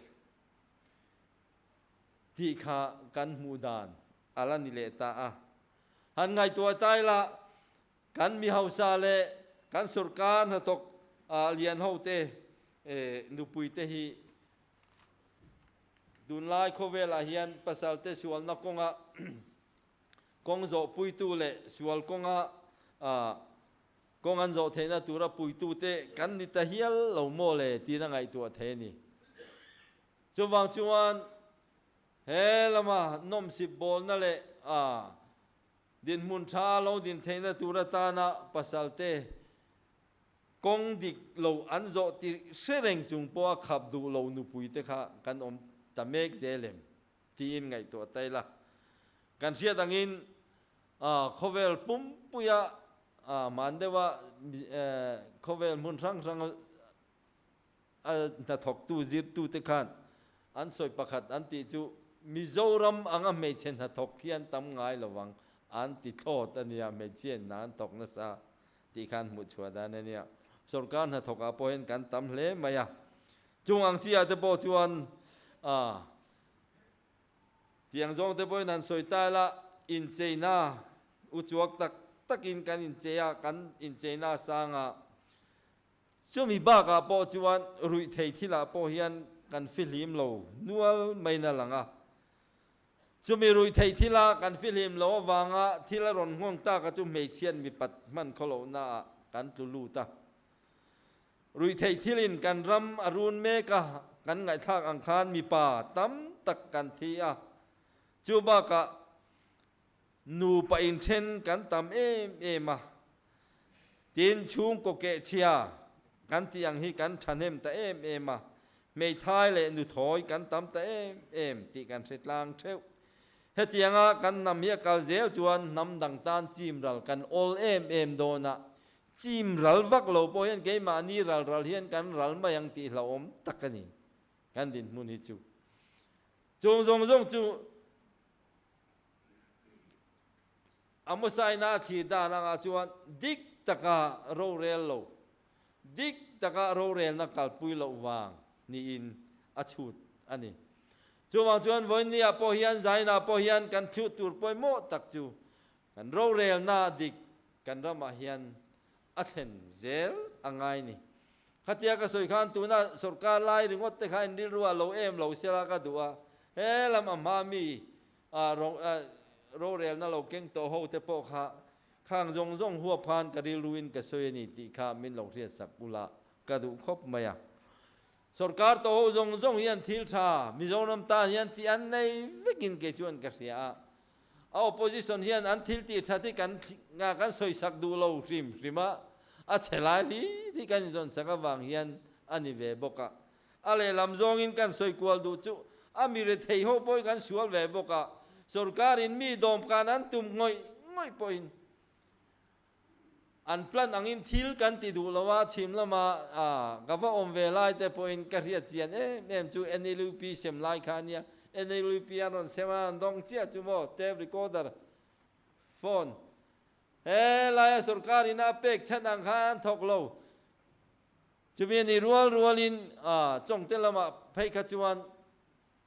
tih kha kan hmuh dan a la ni leh ta a. Han ngaihtuah ta ila Kan mi hausa leh kan sorkar hnathawk lian ho te nupui te hi tunlai khawvelah hian pasal te sualna kawnga kawng zawh puitu leh sual kawnga kawng an zawh theihna tura puitu te kan ni ta hial lo maw le tiin a ngaihtuah thei a ni. Chuvang chuan he lama nawmsip bawlna leh. Dinhmun tha lo din theihna tur atana pasalte kawng dik lo an zawh tir hre reng chung pawha khap duh lo nupuite kha kan awm ta mek zel em tiin ngaihtuah ta ila. Kan hriat angin khawvel pumpuia hman deuha khawvel hmun hrang hranga A hnathawktu zirtute khan an sawi pakhat an tih chu Mizoram anga hmeichhe hnathawk hi an tam ngai lovang an ti thlawt a nia, hmeichhia in hna an thawk nasa tih khan hmuh chhuah dan a nia. Sorkar hnathawkah pawh hian kan tam hle mai a, chung ang chiah te pawh chuan tiang zawng te pawhin han sawi ta ila incheina uchuak tak takin kan inchei a, kan incheina sangah Chumi bakah pawh chuan ruihthei thilah pawh hian kan fihlim lo nual maiin a lang a. Chumi ruihthei thila kan fihlim lo avanga thil a rawn nghawng taka chu hmeichhiat mipat hman khaw lohnaah kan tlu lut a. Ruihthei thilin kan ram a run mek a, kan ngaihthlak ang khan mipa tam tak kan thi a. Chu bakah Nupa inthen kan tam em em a, tin chhungkaw kehchhia kan tih ang hi kan thahnem ta em em a, hmeithai leh nuthawi kan tam ta em em tih kan hre tlang theuh. Hetianga kan hnam hi a kal zel chuan hnam dang tan chim ral kan awl em em dawn a, chim ral vak lo pawh hian keimahni ral ral hian kan ral mai ang tih hlauhawm tak a ni kan dinhmun hi chu. Chung zawng zawng chu Amosaina a thlir dan angah chuan dik taka rorel lo, dik taka rorelna kalpui loh vang niin a chhut a ni. Chuvang chuan vawiinniah pawh hian Zainah pawh hian kan chhut tur pawimawh tak chu kan rorelna dik kan ramah hian a thlen zel a ngai ni. Khatia ka sawi khan tuna sorkar lai ringawt te kha in rilru ah lo em lo sela ka duh a, he lam a hma mi rorelna lo keng tawh ho te pawh kha khang zawng zawng huap khan ka rilru in ka sawi a ni tih kha min lo hriat sak ula ka duh khawp mai a. Sorkar tawh ho zawng zawng hian thil tha Mizoram tan hian tih an nei vekin kei chuan ka hria a, A opposition hian an thil tih that hi kan nga kan sawisak duh lo hrim hrim a, a chhe lai hlir hi kan inzawnsak avang hian a ni ve bawk a. A lehlam zawngin kan sawi kual duh chu a mi rethei ho pawhin kan sual ve bawk a, sorkarin mi dawmkan an tum ngawih ngawih pawhin An plan angin thil kan ti duh lo a, chhim lama ka va awm ve lai te pawhin ka hriat chian em em chu NLUP sem lai kha a nia. NLUP an rawn sem a, an dawng chiah chu maw, tape recorder, phone he laia sorkar in a pek chhan ang khan an thawk lo. Chumi a ni rual rualin Chawngte lamah phei kha chuan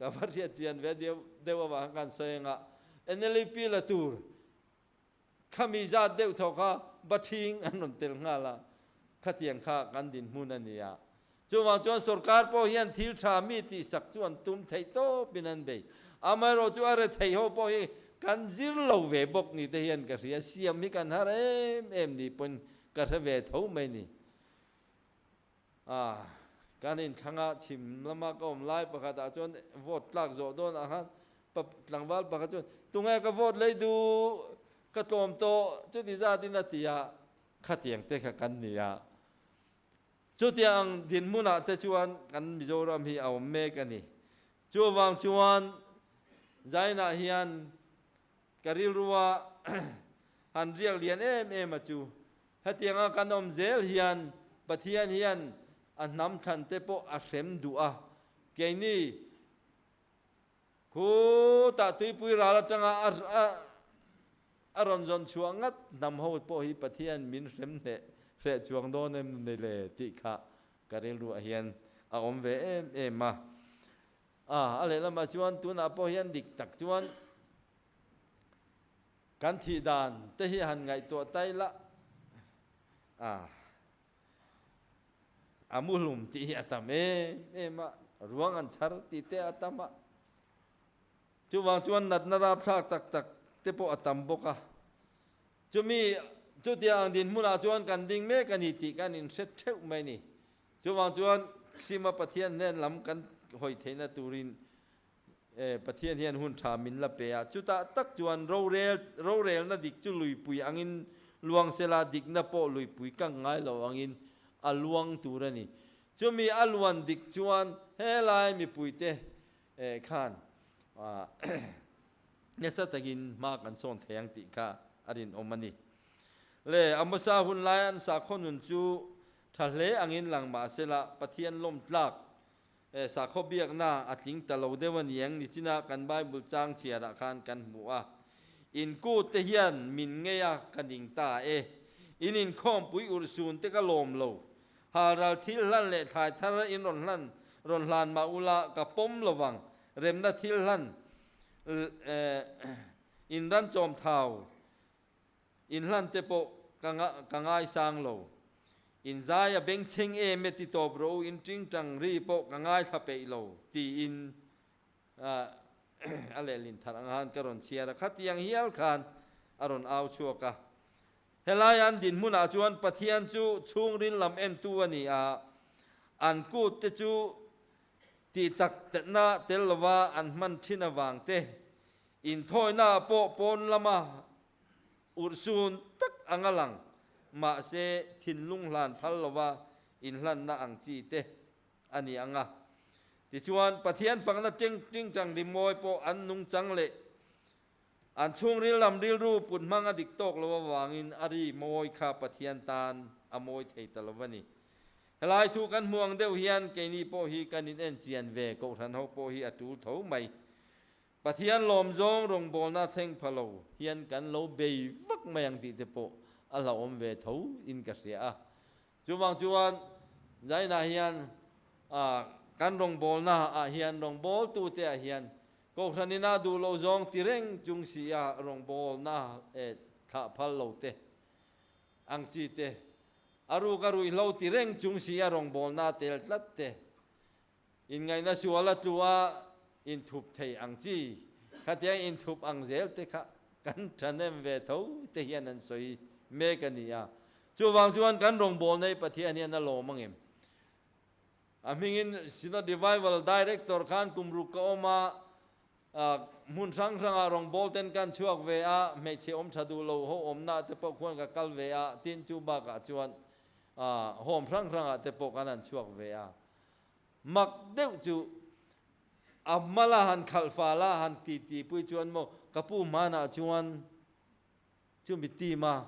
ka va hriat chian ve deuh deuh avang khan kan sawi anga NLUP la tur Khami zat deuh thaw kha Bathing an rawn tel nghal a, khatiang kha kan dinhmun a ni a. Chuvang chuan sorkar pawh hian thil tha mi tihsak chu an tum theih tawpin an bei. Amaherawh chu a rethei ho pawh hi kan zir lo ve bawk ni te hian ka hria, siam hi kan har em em ni pawhin ka hre ve tho mai ni. A, kan inthlanga chhim lama ka awm lai pakhatah chuan vote tlak zawh dawnah khan pa tlangval pakhat chuan tunge ka vote lei duh ka tlawm tawh chuti zatin a ti a, khatiang te kha kan ni a. Chutiang dinhmunah te chuan kan Mizoram hi a awm mek a ni. Chuvang chuan Zainah hian Ka rilrua han riak lian em em a chu. Hetianga kan awm zel hian Pathian hian a hnam thlan te pawh a hrem duh a. Keini khutah tuipui ral atanga a rawn zawn chhuah ngat hnam ho pawh hi Pathian min hrem hneh hreh chuang dawn em ni le tih kha ka rilruah hian a awm ve em em a. A, a lehlamah chuan tunah pawh hian dik tak chuan kan thih dan te hi han ngaihtuah ta ila, a, a muhlum tih hi a tam em em a, ruang an chhar tih te a tam a, chuvang chuan natna rapthlak tak tak te pawh a tam bawk a, chumi chutiang ang dinhmunah chuan kan ding mek a ni tih kan inhre theuh mai a ni. Chuvang chuan Sima Pathian hnen lam kan hawi theihna turin Pathian hian hun tha min la pe a, chutah tak chuan rorel rorelna dik chu luipui angin luang sela, dikna pawh luipui kang ngai lo angin a luang tur a ni. Chumi a luan dik chuan helai mipuite khan nasa takin hma kan sawn thei ang tih kha a rinawm a ni. Le Amosa hun lai an sakhaw nun chu tha hle angin lang mahsela Pathian lawm tlak He sakhaw biakna a tling ta lo deuh a niang nichina kan Bible chang chhiarah khan kan hmu a. In kut te hian min ngei a ka ning ta e. In inkhawmpui urhsun te ka lawm lo. Halral thil hlan leh thlai thar in rawn hlan rawn hlan mah ula ka pawm lo vang. Remna thil hlan in ran chawm thau Inhlan te pawh ka ka ngaisang lo. Inzai a bengchheng em e ti tawp rawh u, in tingtang ri pawh ka ngaithla peih lo, tiin a lehlin thar ang han ka rawn chhiar a, khatiang hial khan a rawn au chhuak a. Helai an dinhmunah chuan Pathian chu chhungril lam entu a ni a, an kut te chu tih tak tetna tel lova an hman thin avang te, Inthawina pawh pawn lama urhsun tak anga lang, mahse thinlung hlan phal lova inhlanna ang chi te a ni ang a. Tichuan, Pathian fakna teng tingtang rimawi pawh an nungchang leh an chhungril lam rilru put hmang a dik tawk lo avangin a ri mawi kha Pathian tan a mawi thei ta lo a ni. Helai thu kan hmu ang deuh hian keini pawh hi kan inenchian ve kohhran ho pawh hi a tul tho mai. Pathian lawm zawng rawngbawlna thleng pha lo hian kan lo bei vak mai ang tih te pawh a hlauhawm ve tho in ka hria a. Chuvang chuan Zainah hian kan rawngbawlna ah hian rawngbawltu te ah hian Kohhran ina duh loh zawng ti reng chung si a rawngbawlna thlah phal lo te ang chi te, a ruk a ruihhlo ti reng chung si a rawngbawlna tel tlat te, Inngaihna sual a tlu a, inthup thei ang chi. Khatiang inthup ang zel te kha kan thahnem ve tho te hian an sawi mek a ni a. Chuvang chuan kan rawngbawlna hi Pathian hian a lawm ang em? A hmingin Synod Revival Director khan kum ruk ka awm a, hmun hrang hrangah rawngbâwl ten kan chhuak ve a, hmeichhe awm tha duh lo ho awmna te pawh khuan ka kal ve a, tin chu bakah chuan home hrang hrangah te pawh kan han chhuak ve a. Mak deuh chu a hmala han khalh fal a, han titi pui chuan maw ka pu hmanah chuan chumi team a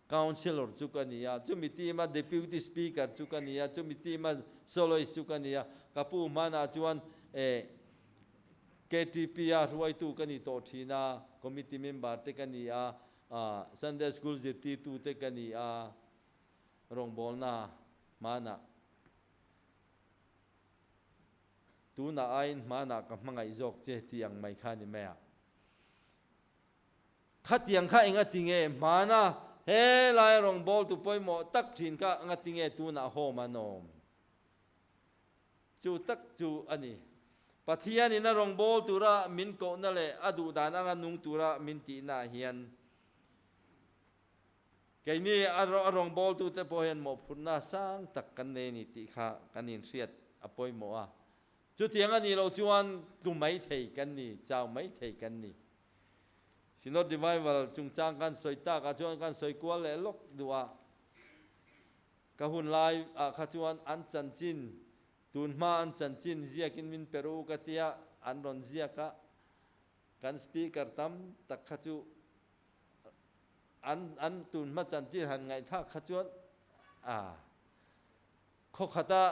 councillor chu ka ni a, chumi team a deputy speaker chu ka ni a, chumi team a soloist chu ka ni a, ka pu hmanah chuan eh KTP a hruaitu ka ni tawh thin a, committee member te ka ni a, Sunday school zirtirtu te ka ni a, rawngbawlna hmanah. Tunah aiin hmanah ka hmangaih zawk che tih ang mai kha a ni mai a. Khatiang kha enga tinge hmana helai rawngbawltu pawimawh tak thin kha enga tinge tunah home an awm? Chu tak chu a ni. Pathianin a rawngbâwl tura min kohna leh a duhdan anga nung tura min tihnaah hian Keini a rawngbawltute pawh hian mawhphurhna sang tak kan nei a ni tih kha kan inhriat a pawimawh a. Chutiang a nih loh chuan tlu mai thei kan ni, chau mai thei kan ni. Synod Revival chungchang kan sawi takah chuan kan sawi kual leh lawk duh a. Ka hun lai ah kha chuan an chanchin, tun hma an chanchin ziakin min pe ru ka tia an rawn ziak a, kan speaker tam tak kha chu An an tun hma chanchin han ngaihthlak kha chuan a khawkhata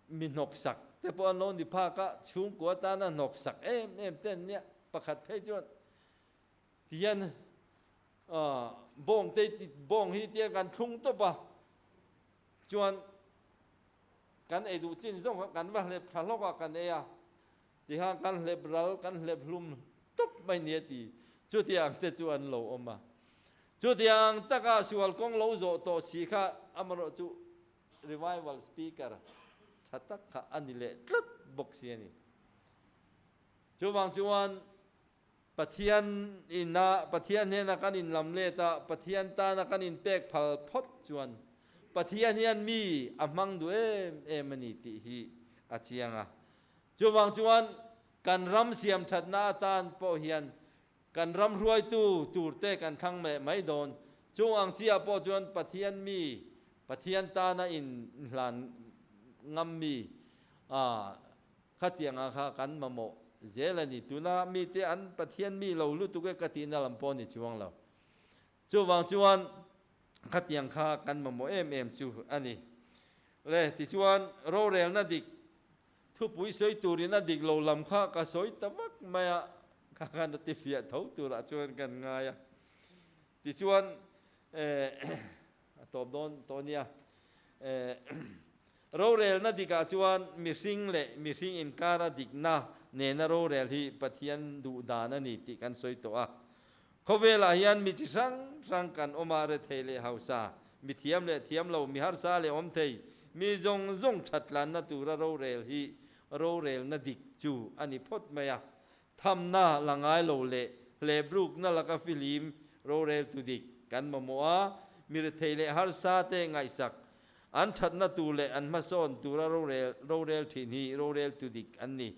mi hnawksak te pawh an lo ni phak a, chhungkua tana hnawksak em em te an nia. Pakhat phei chuan tihian bawng te bawng hi tia kan thlung tawp a, chuan kan ei duh chin zawng kha kan va hlep thla hlawk a kan ei a. Tiha kan hlep ral, kan hlep hlum tawp mai nia ti. Chutiang te chu an lo awm a. Chutiang taka sual kawng lo zawh tawh si kha amarawh chu revival speaker tha tak kha a ni leh tlat bawk si a ni. Chuvang chuan Pathian ina Pathian hnena kan inlam let a, Pathian tana kan inpek phal phawt chuan Pathian hian mi a hmang duh em em a ni tih hi a chiang a. Chuvang chuan. Kan ram siam thatna atan pawh hian kan ram hruaitu turte kan thlang leh mai dawn. Chung ang chiah pawh chuan Pathian mi, Pathian tana inhlan ngam mi khatianga kha kan mamawh zel a ni. Tuna mite an Pathian mi lo lutuk e ka tihna lam pawh a ni chuang lo. Chuvang chuan khatiang kha kan mamawh em em chu a ni. Le, tichuan rorelna dik thupui sawi turin a dik lo lam kha ka sawi ta vak mai a, kha khan a tifiah tho turah chuan kan ngai a. Tichuan eh a tawp dawn tawh nia. Eh rorelna dikah chuan mihring leh mihring inkara dikna nena rorel hi Pathian duh dan a ni tih kan sawi tawh a. Khawvelah hian mi chi hrang hrang kan awm a, rethei leh hausa, mi thiam leh thiam lo, mi harsa leh awm thei, mi zawng zawng that tlanna tura rorel hi rorelna dik chu a ni phawt mai a. Thamna la ngai lo leh hlebrukna laka fihlim roreltu dik kan mamawh a, mi rethei leh harsa te ngaihsak an thatna tur leh an hmasawn tura rorel rorel thin hi roreltu dik an ni.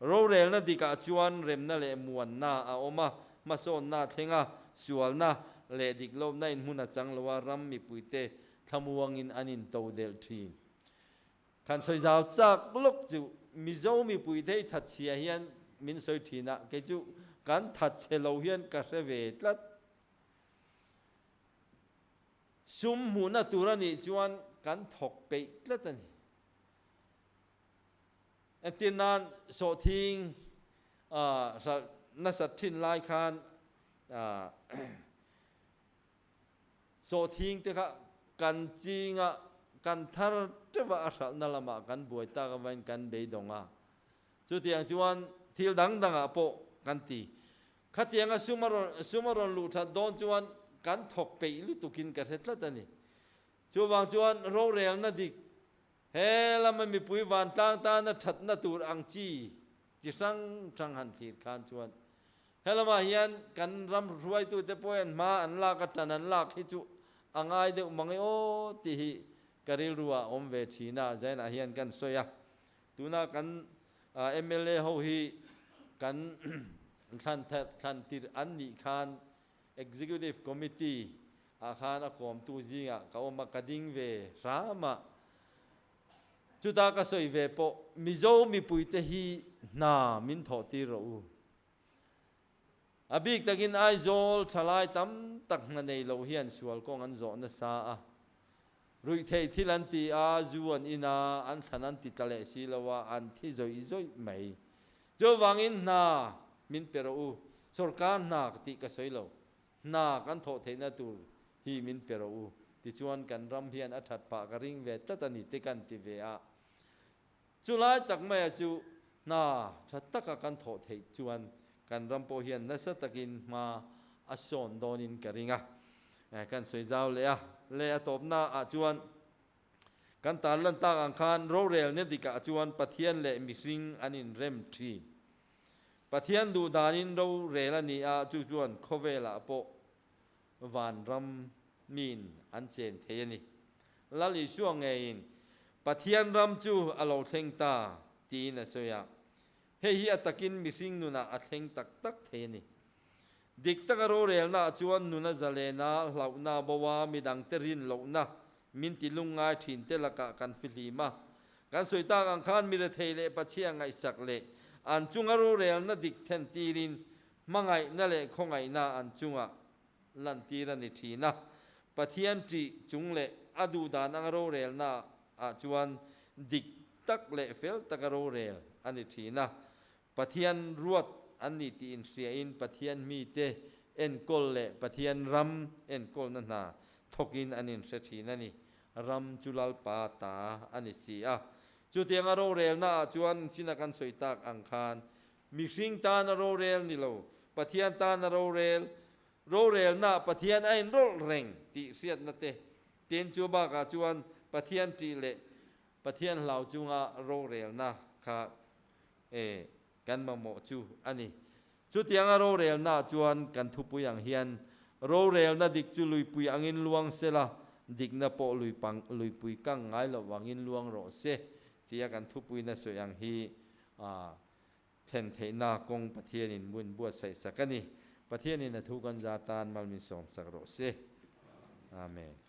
Rorelna dikah chuan remna leh muanna a awm a, hmasawnna a thleng a, sualna leh diklohna in hmun a chang lo a, ram mipuite thlamuangin an intodelh thin. Kan sawi zau chak lawk chu Mizo mipui thei thatchhia hian min sawi thin a, kei chu kan thatchhe lo hian ka hre ve tlat. Sum hmuhna tur a nih chuan kan thawk peih tlat a ni. Entir nan sawhthing hralh nasat thin lai khan sawhthing te kha kan chinga kan thar teuh a, a hralhna lamah kan buai tak avangin kan beidawng a. Chutiang chuan thil dang dangah pawh kan ti. Khatianga sum a rawn sum a rawn luh that dawn chuan kan thawk peih lutukin ka hre tlat a ni. Chuvang chuan rorelna dik he lama mipui vantlang tana thatna tur ang chi chi hrang hrang han thlir khan chuan he lamah hian kan ram hruaitute pawh hian hma an lak a tan an lak hi chu a ngai deuh mang e aw tih hi ka rilru ah a awm ve thin a, Zainah hian kan sawi a. Tuna kan mla ho hi kan thlan thlan tirh an nih khan Executive Committee ah khan a kawmtu zingah ka awm a, ka ding ve hram a. Chuta ka sawi ve pawh Mizo mipuite hi hna min thawh tir rawh u. A bik takin Aizawl thalai tam tak hna nei lo hian sual kawng an zawh nasa a. Ruihtheih thil an ti a, zu an in a, an thlan an ti tla leh si lo a, an thi zawih zawih mai. Chuvangin hna min pe rawh u, sorkar hna tih ka sawi lo, hna kan thawh theihna tur hi min pe rawh u, tichuan kan ram hian a that phah ka ring ve tlat a ni te kan ti ve a. Chulai tak maia chu hna tha taka kan thawh theih chuan kan ram pawh hian nasa takin hma a sawn dawnin ka ring a. Kan sawi zau leh a, leh a tawpna ah chuan kan tarlan tak ang khan rorelna dikah chuan Pathian leh mihring an inrem thin. Pathian duh danin rorel a ni a, chu chuan khawvelah pawh vanram miin an chen thei a ni. Lal Isua ngeiin Pathian ram chu a lo thleng ta tiin a sawi a. Hei hi a takin mihring nunah a thleng tak tak thei a ni. Dik taka rorelnaah chuan nuna zalena, hlauhna, boa, midangte rin lohna min ti lungngai thinte lakah kan fihlim a. Kan sawi tak ang khan mi rethei leh Pathian ngaihsak leh an chunga rorelna dik then tirin Hmangaihna leh khawngaihna an chungah lantir a ni thin a, Pathian ṭih chung leh a duhdan anga rorelna ah chuan dik tak leh fel taka rorel a ni thin a. Pathian ruat an ni tih inhriain Pathian mite enkawl leh Pathian ram enkawlna hna thawkin an inhre thin a ni. Ram chu Lalpa ta a ni si a. Chutianga rorelna ah chuan china kan sawi tak ang khan Mihring tana rorel ni lo, Pathian tana rorel, rorelna Pathian a inrawlh reng tih hriatna te, tin chu bakah chuan Pathian ṭih leh Pathian hlau chunga rorelna kha e kan mamawh chu a ni. Chutianga rorelna chuan kan thupui ang hian rorelna dik chu luipui angin luang sela, dikna pawh luipang luipui kang ngai loh vangin luang rawh se tia kan thupuina sawi ang hi a. Thlen theihna kawng Pathianin min buatsaih sak a ni. Pathianin a thu kan za tan mal min sawmsak rawh se. Amen.